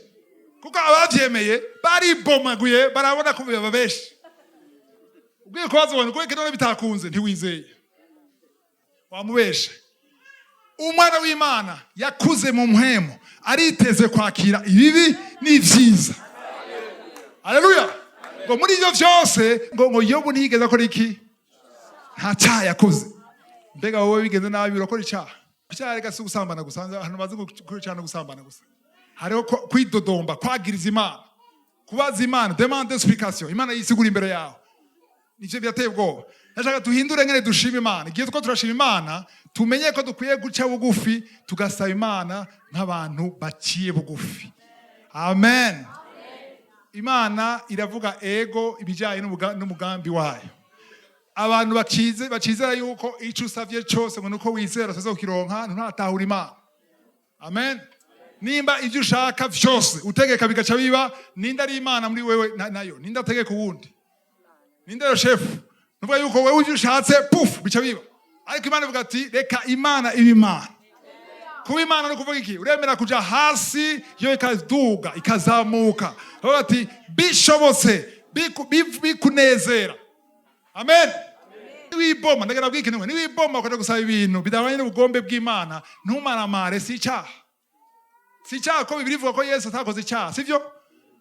kuko abavyemeye baribomaguye, barabona ko babeshi. Ubwiye kubaza ubona kubera none bitakunze, ntiwizeye, wamubeshe. Umwana w'Imana yakuze mu mpwemu, ariteze kwakira ibibi n'ivyiza. Haleluya! Ngo muri ibyo byose ngo Yobu ntiyigeze akora iki? Nta cyaha yakoze. Mbega wowe bigenze nabi urakora icyaha? Icyaha reka si gusambana gusa. Ahantu bazi gukora icyaha no gusambana gusa, hariho kwidodomba, kwagiriza Imana, kubaza Imana, demande d'explication. Imana yisigura imbere yawe, nicyo birateye ubwoba. Ndashaka duhindure ngene dushima Imana. Igihe two turashima Imana, tumenye ko dukwiye guca bugufi, tugasaba Imana nk'abantu baciye bugufi. Amen. Imana iravuga ego ibijyanye n'umugambi wayo. Abantu bakize bakizera yuko icyo usavye cyose ngo nuko wizera utaza kukironka, nturatahura Imana. Amen. Nimba ibyo ushaka vyose utegeka bigaca biba, ninde ari Imana muri wewe nayo? Ninde ategeka uwundi? Ninde yo shefu? Nuvuga yuko wewe ibyo ushatse, puf, bica biba. Ariko Imana ivuga ati: "Reka Imana iba Imana." Kuba Imana no kuvuga iki? Uremera kuja hasi, yo ikaduga, ikazamuka. Bavuga ati: "Bishobotse bikunezera." Amen. Niwiboma, ndagira bwiki nimwe, niwiboma ukaja gusaba ibintu bidahwanye n'ubugombe bw'Imana, ntumaramare. Si icyaha, si icyaha, ko Bibiri ivuga ko Yesu atakoze icyaha, sivyo?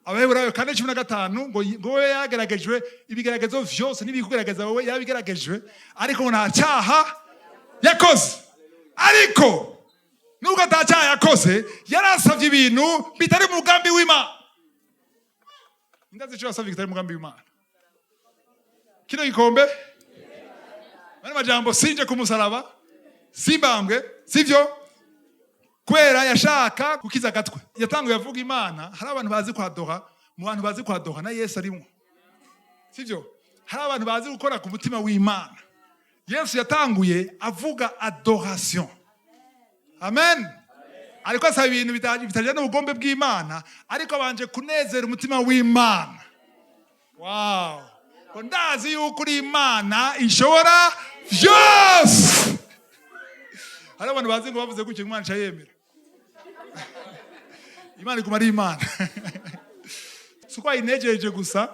Abaheburayo 4:15 ngo we yageragejwe ibigeragezo vyose n'ibikugerageza wowe, yabigeragejwe, ariko ngo nta cyaha yakoze. Ariko nubwo ata cyaha yakoze, yarasavye ibintu bitari mu mugambi w'Imana. Ndazi ico yasavye kitari mu mugambi w'Imana: "Kino gikombe," mani majambo, "sinje ku musaraba, simbambwe." Sivyo? Kubera yashaka gukiza agatwe, yatanguye avuga Imana. Hari abantu bazi kwadoha, mu bantu bazi kwadoha na Yesu arimwo, sivyo? Hari abantu bazi gukora ku mutima w'Imana. Yesu yatanguye avuga adoration. Amen. Ariko asaba ibintu bitajyana n'ubugombe bw'Imana, ariko abanje kunezera umutima w'Imana. Wow! Ngo: "Ndazi yuko uri Imana ishobora byose." Hari abantu bazi ngo bavuze gutyo Imana ica yemera. Imana iguma ari Imana. Si uko wayinejereje gusa,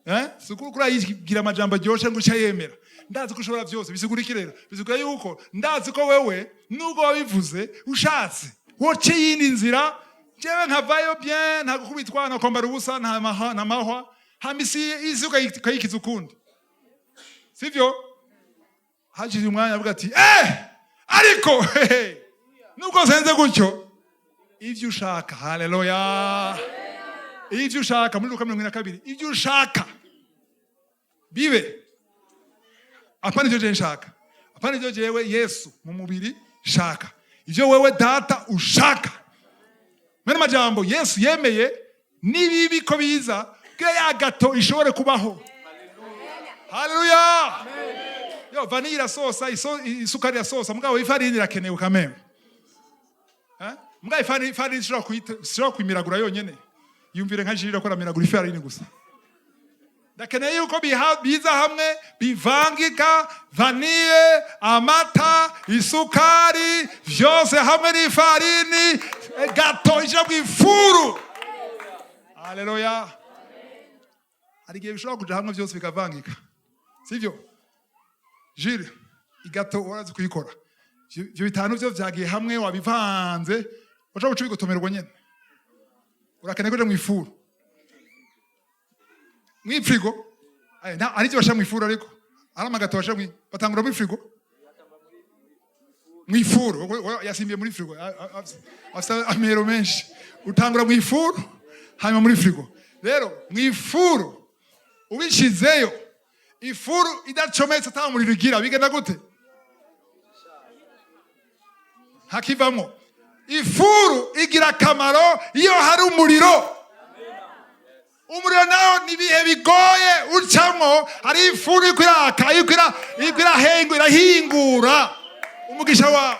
eh? Si uko urayibwira amajambo aryoshe ngo uce yemera. Ndazi ko ushobora byose bisigura iki rero? Bisigura yuko ndazi ko wewe, nubwo wabivuze, ushatse woce yindi nzira, jewe nkavayo bien, nta gukubitwa, nta kwambara ubusa, nta mahwa, nta mahwa. Hama isi ukayikiza ukundi, sivyo? Hashize umwanya avuga ati: "Eh, ariko hehe, nubwo nsenze gutyo, ivyo ushaka." Haleluya! Ivyo ushaka, muri Luka 22, ivyo ushaka bibe, apana ivyo jewe nshaka, apana ivyo jewe Yesu mu mubiri shaka, ivyo wewe Data ushaka. Mwene majambo, Yesu yemeye n'ibibi ko biza kugira ya gâteau ishobore kubaho. Haleluya! Yo vanille irasosa, isukari irasosa, mugabo ifarini irakenewe kameme. Eh? Mugabo ifarini ishobora kuyimiragura yonyene. Yumvire nka jiri akora miragura ifarini gusa. Ndakeneye yuko biza hamwe, bivangika, vanille, amata, isukari, vyose hamwe n'ifarini, gâteau ija mu ifuru. Haleluya! Hari igihe bishobora kuja hamwe vyose bikavangika, sivyo? Jire igâteau urazi kuyikora. Ivyo bitanu vyo vyagiye hamwe, wabivanze, ushobora guca ubigotomerwa nyene. Urakeneye kuja mu ifuru, mw'ifrigo. Hari icyo bashira mw'ifuru, ariko hari amagâteau bashira batangura muri frigo, mw'ifuru. Yasimbiye muri frigo, afise amero menshi. Utangura mw'ifuru, hanyuma muri frigo. Rero mw'ifuru ubishizeyo, ifuru idacometse, ata muriro igira, bigenda gute? Hakivamwo. Ifuru igira akamaro iyo hari umuriro. Umuriro nawo ni ibihe bigoye ucamwo, hari ifuru iriko iraka, iriko irahingura umugisha wawe.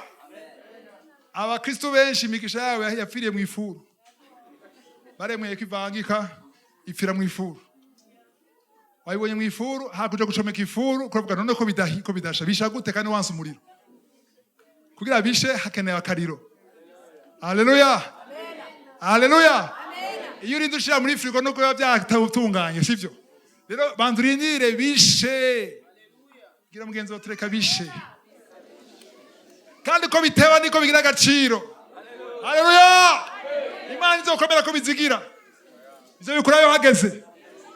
Abakristo benshi imigisha yabo yapfiriye mu ifuru. Baremeye ko ivangika, ipfira mu ifuru. Wayibonye mu ifuru, hakuja gucomeka ifuru, kuravuga: "None ko bidahi, ko bidasha, bisha gute kandi wanse umuriro?" Kugira bishe hakenewe akariro. Haleluya, haleluya! Iyo urinze ushira muri frigo nuko biba byatunganye, sivyo? Rero banza urindire bishe. Gira mugenzi wawe, tureka bishe, kandi ko biteba niko bigira agaciro. Haleluya! Imana izokomera ko bizigira ivyo bikurayo hageze.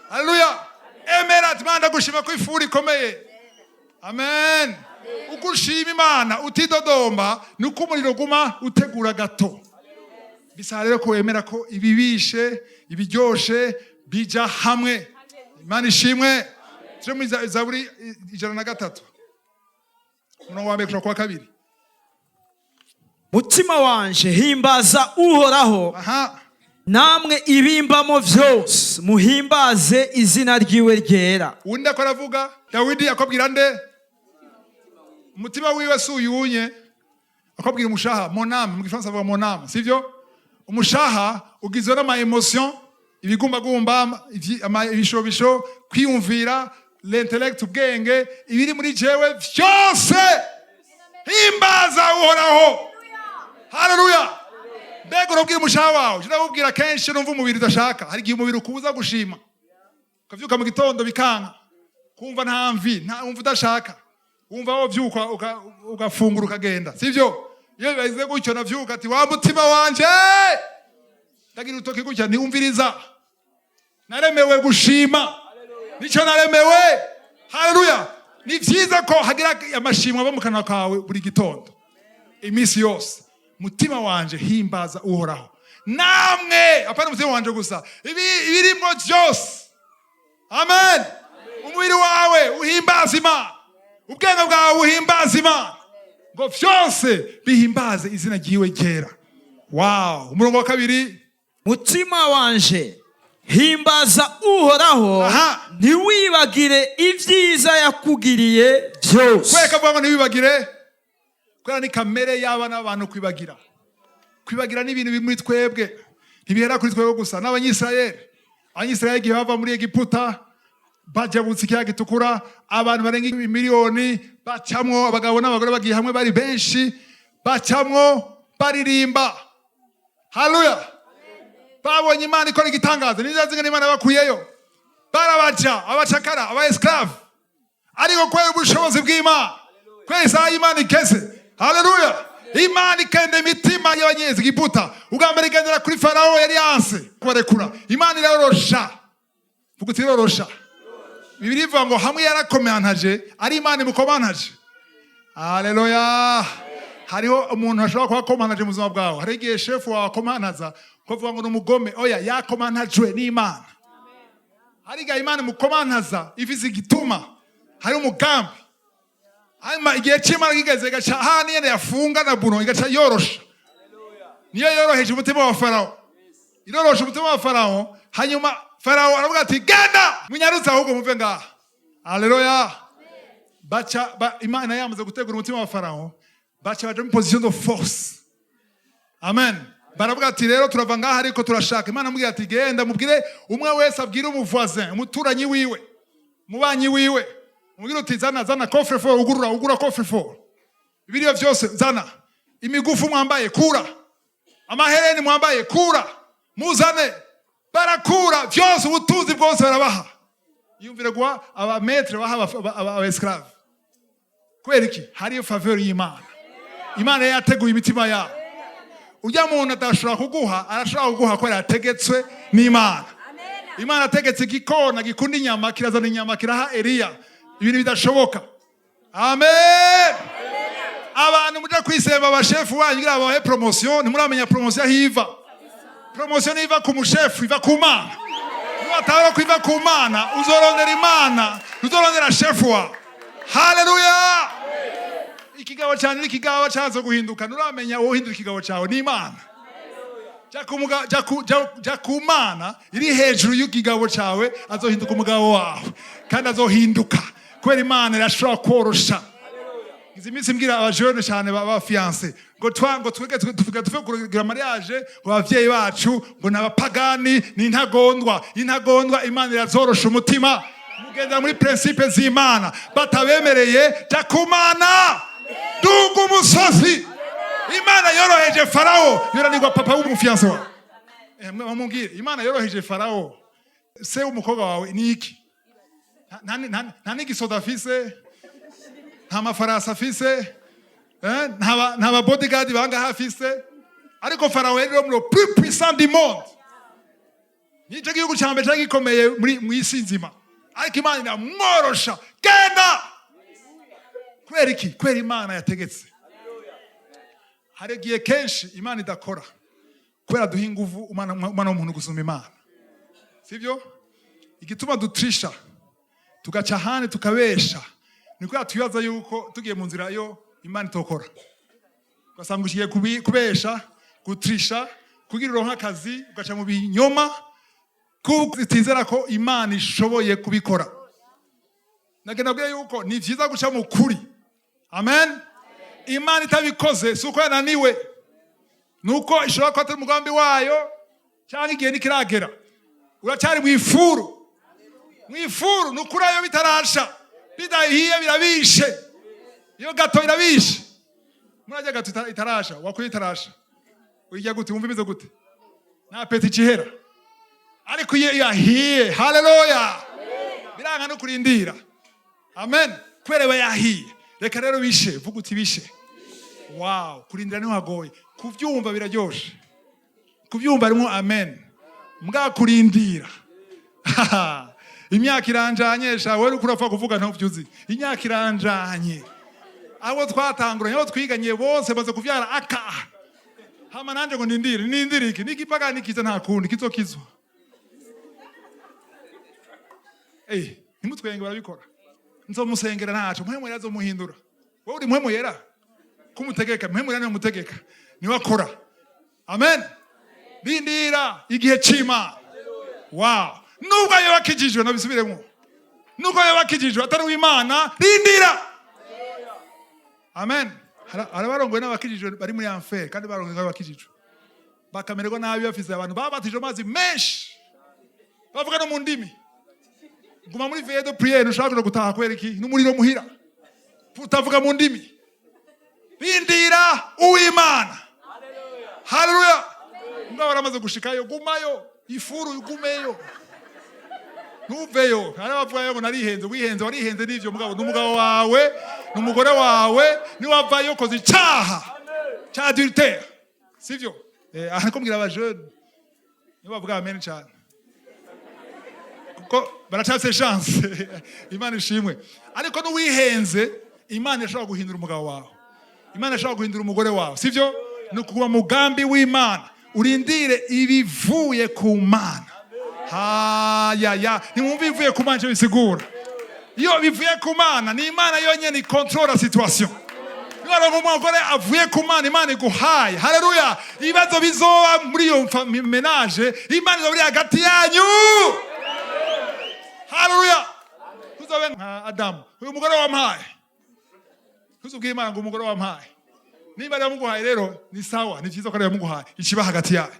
Haleluya! Emera ati: "Imana, ndagushima ko ifuru ikomeye." Amen. Uko ushima Imana utidodomba, nuko umuriro uguma utegura gâteau. Bisaba rero ko wemera ko ibibishe, ibiryoshe bija hamwe. Imana ishimwe. Turi muri Zaburi 103, umurongo wa mbere kuja kuwa kabiri. Mutima wanje, himbaza Uhoraho. Namwe ibimbamo vyose, muhimbaze izina ryiwe ryera. Undi ako aravuga, Dawidi akabwira nde? Umutima wiwe si uyunye, akabwira umushaha, mon âme. Mu Gifaransa avuga mon âme, sivyo? Umushaha ugizwe n'ama émotion, ibigumbagumba, ibishobisho, kwiyumvira, l'intellect, ubwenge, ibiri muri jewe vyose, himbaza Uhoraho. Haleluya! Mbega urabwira umushaha wawe? Ndabubwira kenshi numva umubiri udashaka. Hari igihe umubiri ukubuza gushima, ukavyuka mu gitondo bikanka, kumva nta mvi, nta wumva udashaka, wumva wovyuka ugafungura ukagenda, sivyo? Iyo bibaze gutyo, navyuka ati: "Wa mutima wanje," ndagira urutoki gutya, ntiwumviriza. Naremewe gushima, nicyo naremewe. Haleluya! Ni vyiza ko hagira amashimwe ava mu kanwa kawe buri gitondo, iminsi yose. Mutima wanje, himbaza Uhoraho. Namwe, apana umutima wanje gusa, ibirimwo byose. Amen. Umubiri wawe uhimbaza Imana, ubwenge bwawe uhimbaza Imana, ngo vyose bihimbaze izina ryiwe ryera. Wow! Umurongo wa kabiri. Mutima wanje, himbaza Uhoraho. Ntiwibagire ibyiza yakugiriye byose. Kubera ko avuga ngo ntiwibagire, kubera ni kamere y'abana b'abantu kwibagira. Kwibagira ni ibintu biri muri twebwe, ntibihera kuri twebwe gusa, n'Abanyisirayeli. Abanyisirayeli igihe bava muri Egiputa bajabutse ikiyaga gitukura, abantu barenga miliyoni bacamwo, abagabo n'abagore bagiye hamwe bari benshi, bacamwo baririmba. Haleluya! Babonye Imana ikora igitangaza. Nizazi Imana bakuyeyo, barabaja, abacakara, aba esclave, ariko kubera ubushobozi bw'Imana, kubera isaha y'Imana ikeze, haleluya, Imana ikenda imitima y'Abanyegiputa. Ubwa mbere igendera kuri Farawo yari yanse kubarekura. Imana irorosha. Vuga uti: "Irorosha." Bibiliya ivuga ngo hamwe yarakomantaje, ari Imana imukomantaje. Haleluya! Hariho umuntu ashobora kuba akomantaje mu buzima bwawe. Hari igihe shefu wawe akomantaza, kuvuga ngo ni umugome. Oya, yakomantajwe n'Imana. Hari igihe Imana imukomantaza ifise igituma, hari umugambi. Hanyuma igihe cy'Imana kigeze, igaca hahandi nyene yafunga na buno, igaca yorosha. Niyo yoroheje umutima wa Farawo, irorosha umutima wa Farawo. Hanyuma Farawo aravuga ati: "Genda munyarutse, ahubwo muve ngaha." Haleluya! Baca Imana yamaze gutegura umutima wa Farawo, baca baja muri position de force. Amen. Baravuga ati: "Rero turava ngaha, ariko turashaka." Imana amubwira ati: "Genda mubwire umwe wese abwire umu voisin, umuturanyi wiwe, umubanyi wiwe, umubwire uti: 'Zana, zana coffre fort, ugurura, ugura coffre fort, ibiriyo byose zana, imigufu mwambaye kura, amahereni mwambaye kura, muzane.'" Barakura byose, ubutunzi bwose barabaha. Yumvire guha aba maître, baha aba esclave. Kubera iki? Hariyo faveur y'Imana. Imana yari yateguye imitima yabo. Ujya muntu adashobora kuguha, arashobora kuguha kubera yategetswe n'Imana. Imana ategetse igikona gikunda inyama, kirazana inyama, kiraha Eliya. Ibintu bidashoboka. Amen. Abantu muja kwisemba abashefu banyu kugira babahe promotion, ntimuramenya promotion aho iva. Promotion ntiva ku mushefu, iva ku Mana. Niwatabura ko iva ku Mana, uzorondera Imana, uzorondera shefu wawe. Haleluya! Ikigabo cyane n'ikigaba cyaza guhinduka, nturamenya wowe uhindura ikigabo cyawe ni Imana. Jya ku Mana iri hejuru y'ikigabo cyawe, azohinduka umugabo wawe, kandi azohinduka kubera Imana irashobora korosha. Izi minsi mbwira abajene cyane ba fiancé ngo twa ngo twege tuvuga tuve kugira mariage, ngo abavyeyi bacu ngo ni abapagani, ni intagondwa. Intagondwa Imana irazorosha umutima. Mugendera muri principe z'Imana batabemereye. Jya ku Mana, duga umusozi. Imana yoroheje Farawo, yoranirwa papa w'umu fiancé wawe. Mubwire Imana yoroheje Farawo, se w'umukobwa wawe ni iki? Nta n'igisoda afise, nta mafarasi afise, nta ba bodyguard bangaha afise, ariko Farawo yari le plus puissant du monde. Nicyo gihugu cya mbere cyari gikomeye muri mu isi nzima, ariko Imana iramworosha: "Genda." Kubera iki? Kubera Imana yategetse. Hari igihe kenshi Imana idakora kubera duha inguvu umwana w'umuntu gusumba Imana, sibyo? Igituma dutrisha, tugaca ahandi, tukabesha, ni kubera twibaza yuko tugiye mu nzira yo Imana itokora. Ugasanga ugiye kubesha, gutrisha kugira uronke akazi, ugaca mu binyoma kuko utizera ko Imana ishoboye kubikora. Nagenda bwiye yuko ni vyiza guca mu kuri. Amen. Imana itabikoze si uko yananiwe, ni uko ishobora kuba atari umugambi wayo, cyangwa igihe ntikiragera. Uracyari mu ifuru. Mu ifuru ni ukuri, ayo bitarasha, bidahiye, birabishe. Iyo gâteau irabishe. Murajya gâteau itarasha, wakuye itarasha, uyirya gute? Wumva imeze gute? Nta appétit ikihera. Ariko iyo yahiye, haleluya, biranga no kurindira. Amen. Kubera iba yahiye. Reka rero bishe. Vuga uti: "Bishe." Wow, kurindira niho hagoye. Kubyumva biraryoshe, kubyumva harimo amen. Mbwa kurindira, imyaka iranjanye sha. Wewe uriko urapfa kuvuga, ntuvyuzi. Imyaka iranjanye. Abo twatanguranye, abo twiganye bose baze kuvyara aka. Hama nanje ngo nindire, nindire iki? Nigipagani kiza, nta kundi kizokizwa. Ntimutwenge, barabikora. Nzomusengera, ntaco Mpwemu Yera azomuhindura. Wowe uri Mpwemu Yera kumutegeka? Mpwemu Yera niwe mutegeka, niwe akora. Amen. Rindira igihe c'Imana. Wow, nubwo ayo bakijijwe, nabisubiremo, nubwo ayo bakijijwe atari uw'Imana, rindira. Amen. Hari abarongowe n'abakijijwe bari muri enfer, kandi barongowe n'abakijijwe, bakamererwa nabi, bafise abantu babatije amazi menshi, bavuga no mu ndimi. Guma muri veillée de prière, ntushobora kuja gutaha. Kubera iki? N'umuriro muhira, utavuga mu ndimi. Rindira uw'Imana. Haleluya! Mugabo waramaze gushikayo, gumayo, ifuru ugumeyo, ntuveyo. Hari abavuga ngo narihenze. Wihenze, warihenze n'ivyo, mugabo n'umugabo wawe n'umugore wawe, niwavayo koza icaha ca adultère, sivyo? Aha niko mbwira abajene, nibo bavuga amen cyane kuko baracafise chance. Imana ishimwe. Ariko n'uwihenze, Imana ishobora guhindura umugabo wawe, Imana ishobora guhindura umugore wawe, sivyo? Ni ukuba mugambi w'Imana, urindire ibivuye ku Mana. Hayaya, ntiwumva ibivuye ku Mana icyo bisigura? Iyo bivuye ku Mana, ni Imana yonyine ikontorora situation. Niba umugore avuye ku Mana, Imana iguhaye, haleluya, ibibazo bizoba muri iyo ménage, Imana izoba iri hagati yanyu. Haleluya. Tuzobe nka Adamu: "Uyu mugore wampaye." Ntuzubwire Imana ngo umugore wampaye. Niba ari yamuguhaye rero ni sawa, ni byiza ko ari yamuguhaye, ikiba hagati yayo.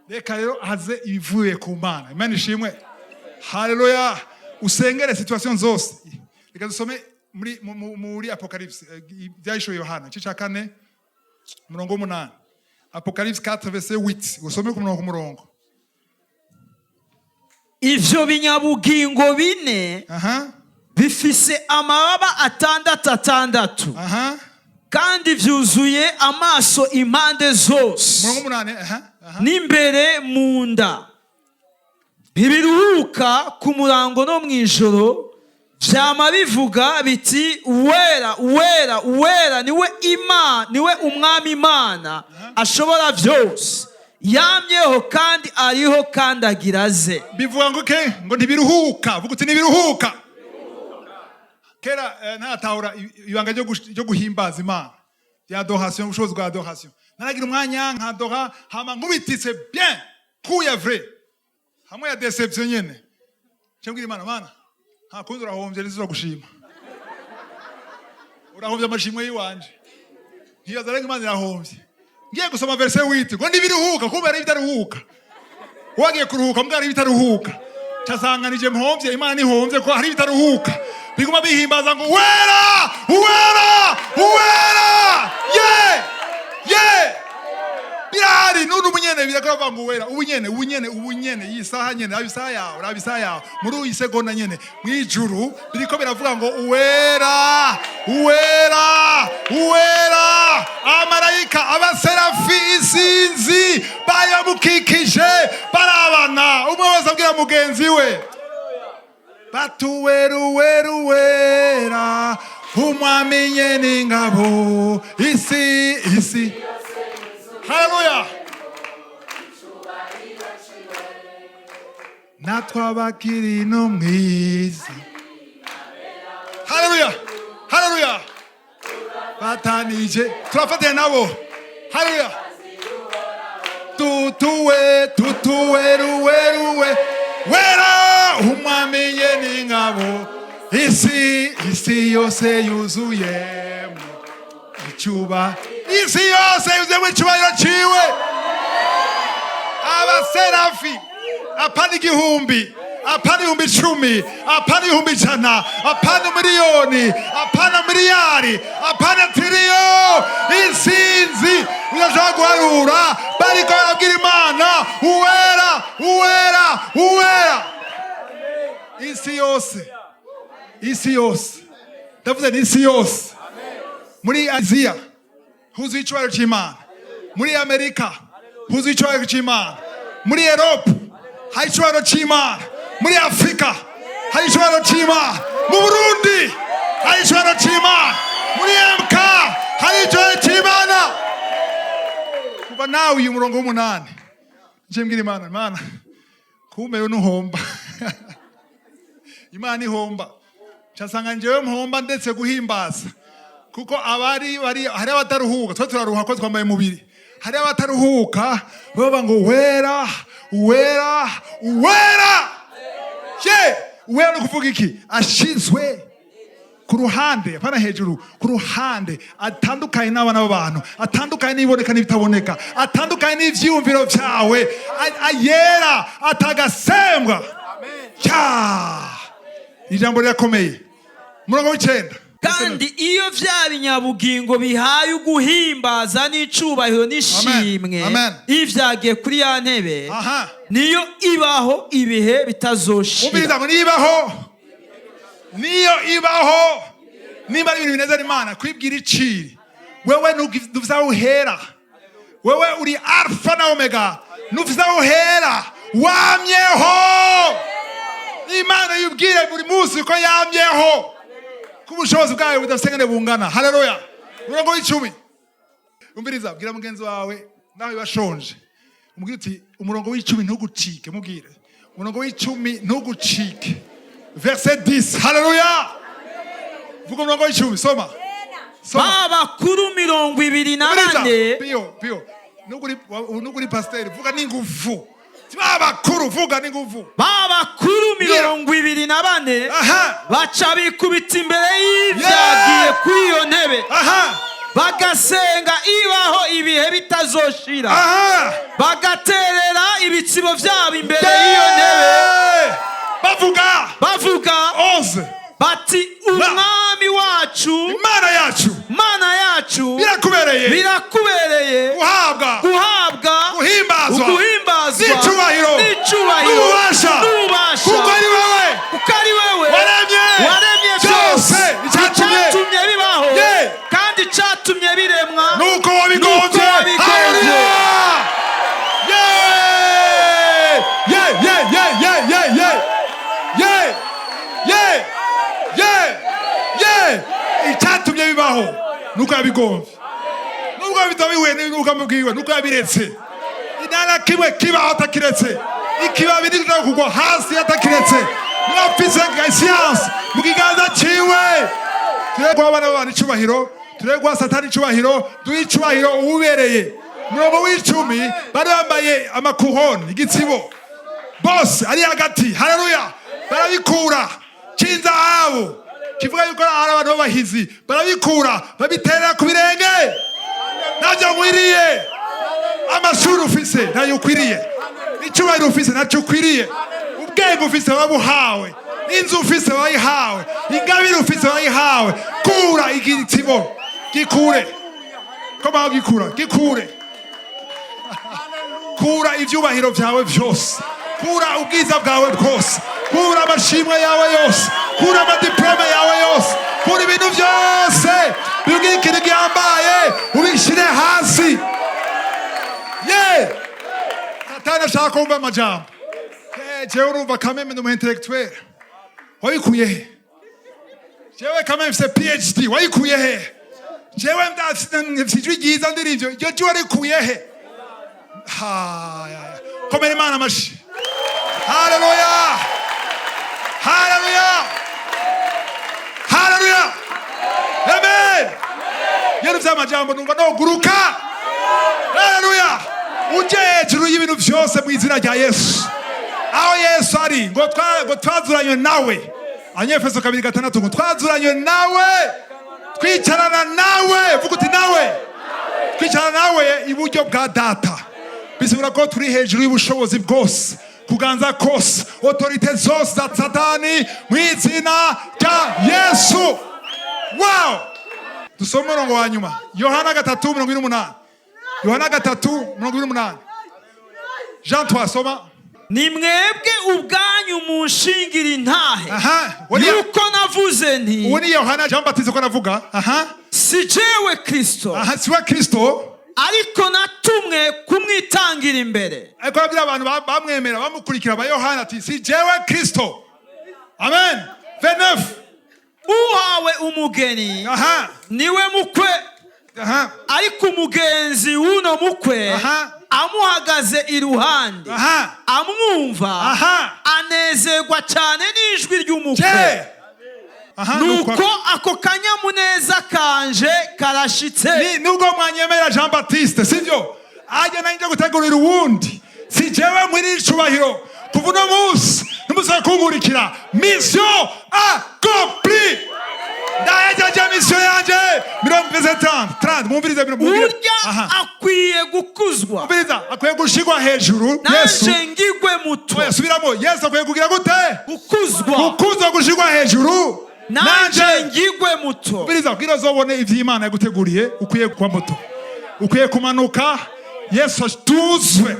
Reka rero haze ibivuye ku Mana. Imana ishimwe, haleluya. Usengere situation zose. Reka dusome muri Apocalypse, Ibyahishuwe Yohana, igice cya 4, umurongo w'8. Apocalypse 4 verset 8. Usome ku murongo ku murongo. Ivyo binyabugingo bine bifise amababa atandatu atandatu, kandi vyuzuye amaso impande zose Umurongo w'8, aha aha n'imbere mu nda. Ntibiruhuka ku murango no mu ijoro, vyama bivuga biti: "Wera, wera, wera niwe Imana, niwe Umwami Imana ashobora byose, yamyeho kandi ariho kandi agira aze." Bivuga ngo ke ngo ntibiruhuka. Vuga uti: "Ntibiruhuka." Kera ntaratahura ibanga ryo guhimbaza Imana, rya adoration, ubushobozi bwa adoration. Naragira umwanya nkadora, hama nkubititse bien coup ya vrai hamwe ya déception nyene, nca mbwira Imana: "Mana, nta kundi, urahombye, gushima, urahombye amashimwe y'iwanje." Ntibaza rero Imana irahombye. Ngiye gusoma verset 8 ngo ntibiruhuka, kumbe ari ibitaruhuka. Wagiye kuruhuka mbwa ari ibitaruhuka. Casanganije mpombye, Imana ntihombye ko hari ibitaruhuka, biguma bihimbaza ngo: "Wera, wera, wera." Ye ye, birahari none ubu nyene, birakora bavuga ngo wera. Ubu nyene, ubu nyene, ubu nyene, iyi saha nyene, raba isaha yawe, raba isaha yawe, muri iyi segonda nyene mwijuru biriko biravuga ngo: "Uwera, uwera, uwera." Amarayika, abaserafi, isinzi bari bamukikije, barabana, umwe wese abwira mugenzi we batuwera: "Uwera, uwera, Umwami nyene ingabo, isi." Haleluya. Natwe abakiri no mwisi, haleluya, haleluya, batanije turafatanya nabo. Haleluya. Tutuwe tutuwe ruwe ruwe wera, Umwami nyene ingabo, isi yose yuzuyemo icyuba, isi yose yuzuyemo icyubahiro ciwe. Abaserafi, apana 1000, apana 10.000, apana 100.000, apana miliyoni, apana miliyari, apana tiriyo, isinzi udashobora guharura, bariko barabwira Imana: "Uwera, uwera, uwera." Isi yose, isi yose, ndavuze ni isi yose. Muri Aziya huzuye icyubahiro cy'Imana, muri Amerika huzuye icyubahiro cy'Imana, muri Erope hari icyubahiro cy'Imana, muri Afurika hari icyubahiro cy'Imana, mu Burundi hari icyubahiro cy'Imana, muri MK hari icyubahiro cy'Imana. Kuva nawe uyu murongo w'8, nje mbwira Imana: "Imana, kumbe nuhomba, Imana ihomba." Nsanga njyewe mpomba ndetse guhimbaza, kuko abari bari hari abataruhuka. Twe turaruha ko twambaye umubiri. Hari abataruhuka baba ngo: "Wera, wera, uwera." Ye, uwera ni kuvuga iki? Ashizwe ku ruhande, apana hejuru, ku ruhande, atandukanye n'abana b'abantu, atandukanye n'ibiboneka n'ibitaboneka, atandukanye n'ivyiyumviro vyawe, ayera atagasembwa. Cya ijambo rirakomeye. Umurongo w'9. Kandi iyo vya binyabugingo bihaye uguhimbaza n'icubahiro n'ishimwe Amen. ivyagiye kuri ya ntebe, niyo ibaho ibihe bitazoshira. Umviriza ngo nibaho, niyo ibaho. Niba ari ibintu binezera Imana kwibwira iciri, wewe ntufise aho uhera. Wewe uri Alfa na Omega, ntufise aho uhera, wamyeho. Imana yibwire buri munsi ko yamyeho, ko ubushobozi bwayo budafise ngene bungana. Haleluya! Umurongo w'10. Umviriza, bwira mugenzi wawe nawe bashonje, umubwire uti: "Umurongo w'10 ntugucike." Mubwire umurongo w'10 ntugucike, verset 10. Haleluya! Vuga umurongo w'10, soma, soma. Ba bakuru mirongo ibiri na Umviriza, bane. Pio, Pio, nuguri pasiteri, vuga n'inguvu. Ba bakuru, vuga n'inguvu. Ba bakuru 24 baca bikubita imbere y'ivyagiye kuri iyo ntebe, bagasenga ibaho ibihe bitazoshira, bagaterera ibitsibo vyabo imbere y'iyo ntebe. Bavuga. Bavuga 11. bati: "Umwami wacu, Imana yacu, Mana yacu, birakubereye birakubereye guhabwa guhabwa guhimbazwa uguhimbazwa n'icubahiro n'icubahiro n'ububasha, n'ububasha, kuko ari wowe kuko ari wewe waremye waremye byose, byose, icyatumye icyatumye bibaho kandi icyatumye biremwa nuko wabigombye." Nuko wabigombye. Haleluya! Yeah yeah yeah yeah yeah yeah yeah yeah yeah yeah! Icyatumye bibaho nuko yabigombye, nubwo bitaba bihuye n'ubugamba bwiwe, nuko yabiretse. Nta kimwe kibaho atakiretse. Ikibabi ntigishobora kugwa hasi atakiretse. Mwafise siyansi mu kiganza ciwe. Turebe guha abana b'abantu icubahiro, turebe guha Satani icubahiro, duhe icubahiro uwubereye. Umurongo w'10, bari bambaye amakuhoni, igitsibo bose ari hagati. Haleluya! Barabikura c'inzahabu, kivuga yuko ari abantu b'abahizi. Barabikura, babiterera ku birenge. Ntabyo nkwiriye. Amashuri ufise ntayo ukwiriye, icyubahiro ufise ntacyo ukwiriye, ubwenge ufise wabuhawe, inzu ufise wayihawe, ingabire ufise wayihawe. Kura igitsibo, gikure. Komaho, gikura, gikure. Kura ibyubahiro byawe byose, kura ubwiza bwawe bwose, kura amashimwe yawe yose, kura amadiplome yawe yose, kura ibintu byose bibwira ikintu gihambaye, ubishyire hasi. Ye Satani ashaka kumva amajambo. Jewe urumva kameme ndi umu intellectuel. Wabikuye he? Jewe kameme mfise PhD. Wayikuye he? Jewe mfise ijwi ryiza, ndirivyo. Iryo jwi warikuye he? Haya, komera Imana amashi. Haleluya, haleluya, haleluya, amen! Yero vy'amajambo numva noguruka. Haleluya! Uje hejuru y'ibintu vyose mu izina rya Yesu. Aho Yesu ari, ngo twazuranywe nawe. Abanyefeso 2:6, ngo twazuranywe nawe, twicarana nawe. Vuga uti: "Nawe." Twicarana nawe iburyo bwa Data, bisigura ko turi hejuru y'ubushobozi bwose, kuganza kose, autorité zose za Satani mu izina rya Yesu. Wow! Dusome umurongo wa nyuma, Yohana 3:28. Yohana 3:28, Jean 3, soma. Ni mwebwe ubwanyu munshingira intahe Aha, yuko navuze nti: uwo ni Yohana Jean Baptiste ko navuga. Aha. Si jewe Kristo, Aha, siwe Kristo, ariko natumwe kumwitangira imbere. Ariko arabwira abantu bamwemera, bamukurikira ba Yohana, ati: "Si jewe Kristo." Amen. 29. Uhawe umugeni niwe mukwe, ariko umugenzi w'uno mukwe amuhagaze iruhande, amwumva, anezerwa cyane n'ijwi ry'umukwe. Je aha. Nuko ako kanyamuneza kanje karashitse. Nubwo mwanyemera Jean Baptiste, sibyo? Ajya nanjye gutegurira uwundi. Si jewe mwiri icubahiro. Kuva uno munsi ntimusaba kunkurikira. Mission accomplie, ndahejeje mission yanje. Mirongo 30 30, mwumvirize, mwumvirize. Urya akwiye gukuzwa, Mwumviriza, akwiye gushigwa hejuru Yesu, nanje ngigwe muto. Oya, subiramo. Yesu akwiye kugira gute? Gukuzwa. Gukuzwa, gushigwa hejuru. Nanje ngigwe muto. Biriza kugira uzobone ivy'Imana yaguteguriye, ukwiye kuba muto, ukwiye kumanuka. Yesu atuzwe,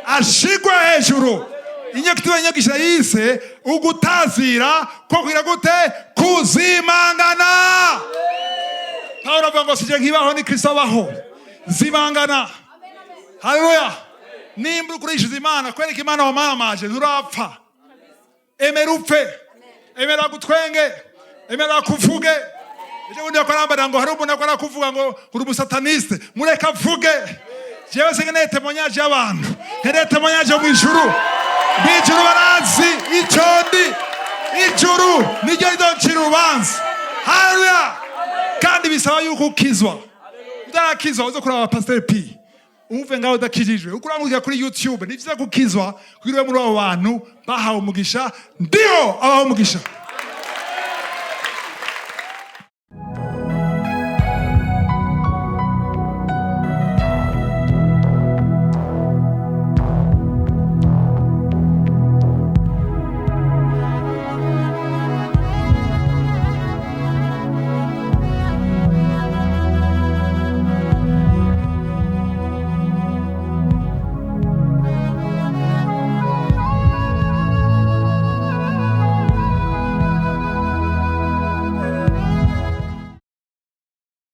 ashigwe hejuru. Inyagitiba inyigisho yise ugutazira ko kugira gute? Kuzimangana. Pawulo avuga ngo sije nkibaho, ni Kristo abaho. Zimangana. Haleluya! Nimba ukurishiza Imana, kwereka Imana wamaramaje, nturapfa. Emera upfe, emera gutwenge, emera kuvuge. Ejo bundi bakarambara ngo hari umuntu akora kuvuga ngo uri umusataniste. Mureka avuge. Jewe sinkeneye témoignage y'abantu, nkeneye témoignage yo mu ijuru. Mu ijuru barazi ico ndi. Ijuru niryo rizoncira urubanza. Haleluya! Kandi bisaba yuko ukizwa. Utarakizwa, uze kuraba Pasiteri P, umve ngaho udakijijwe ukurangurira kuri YouTube. Ni vyiza gukizwa kugira ube muri abo bantu bahawe umugisha. Ndiho abaho umugisha.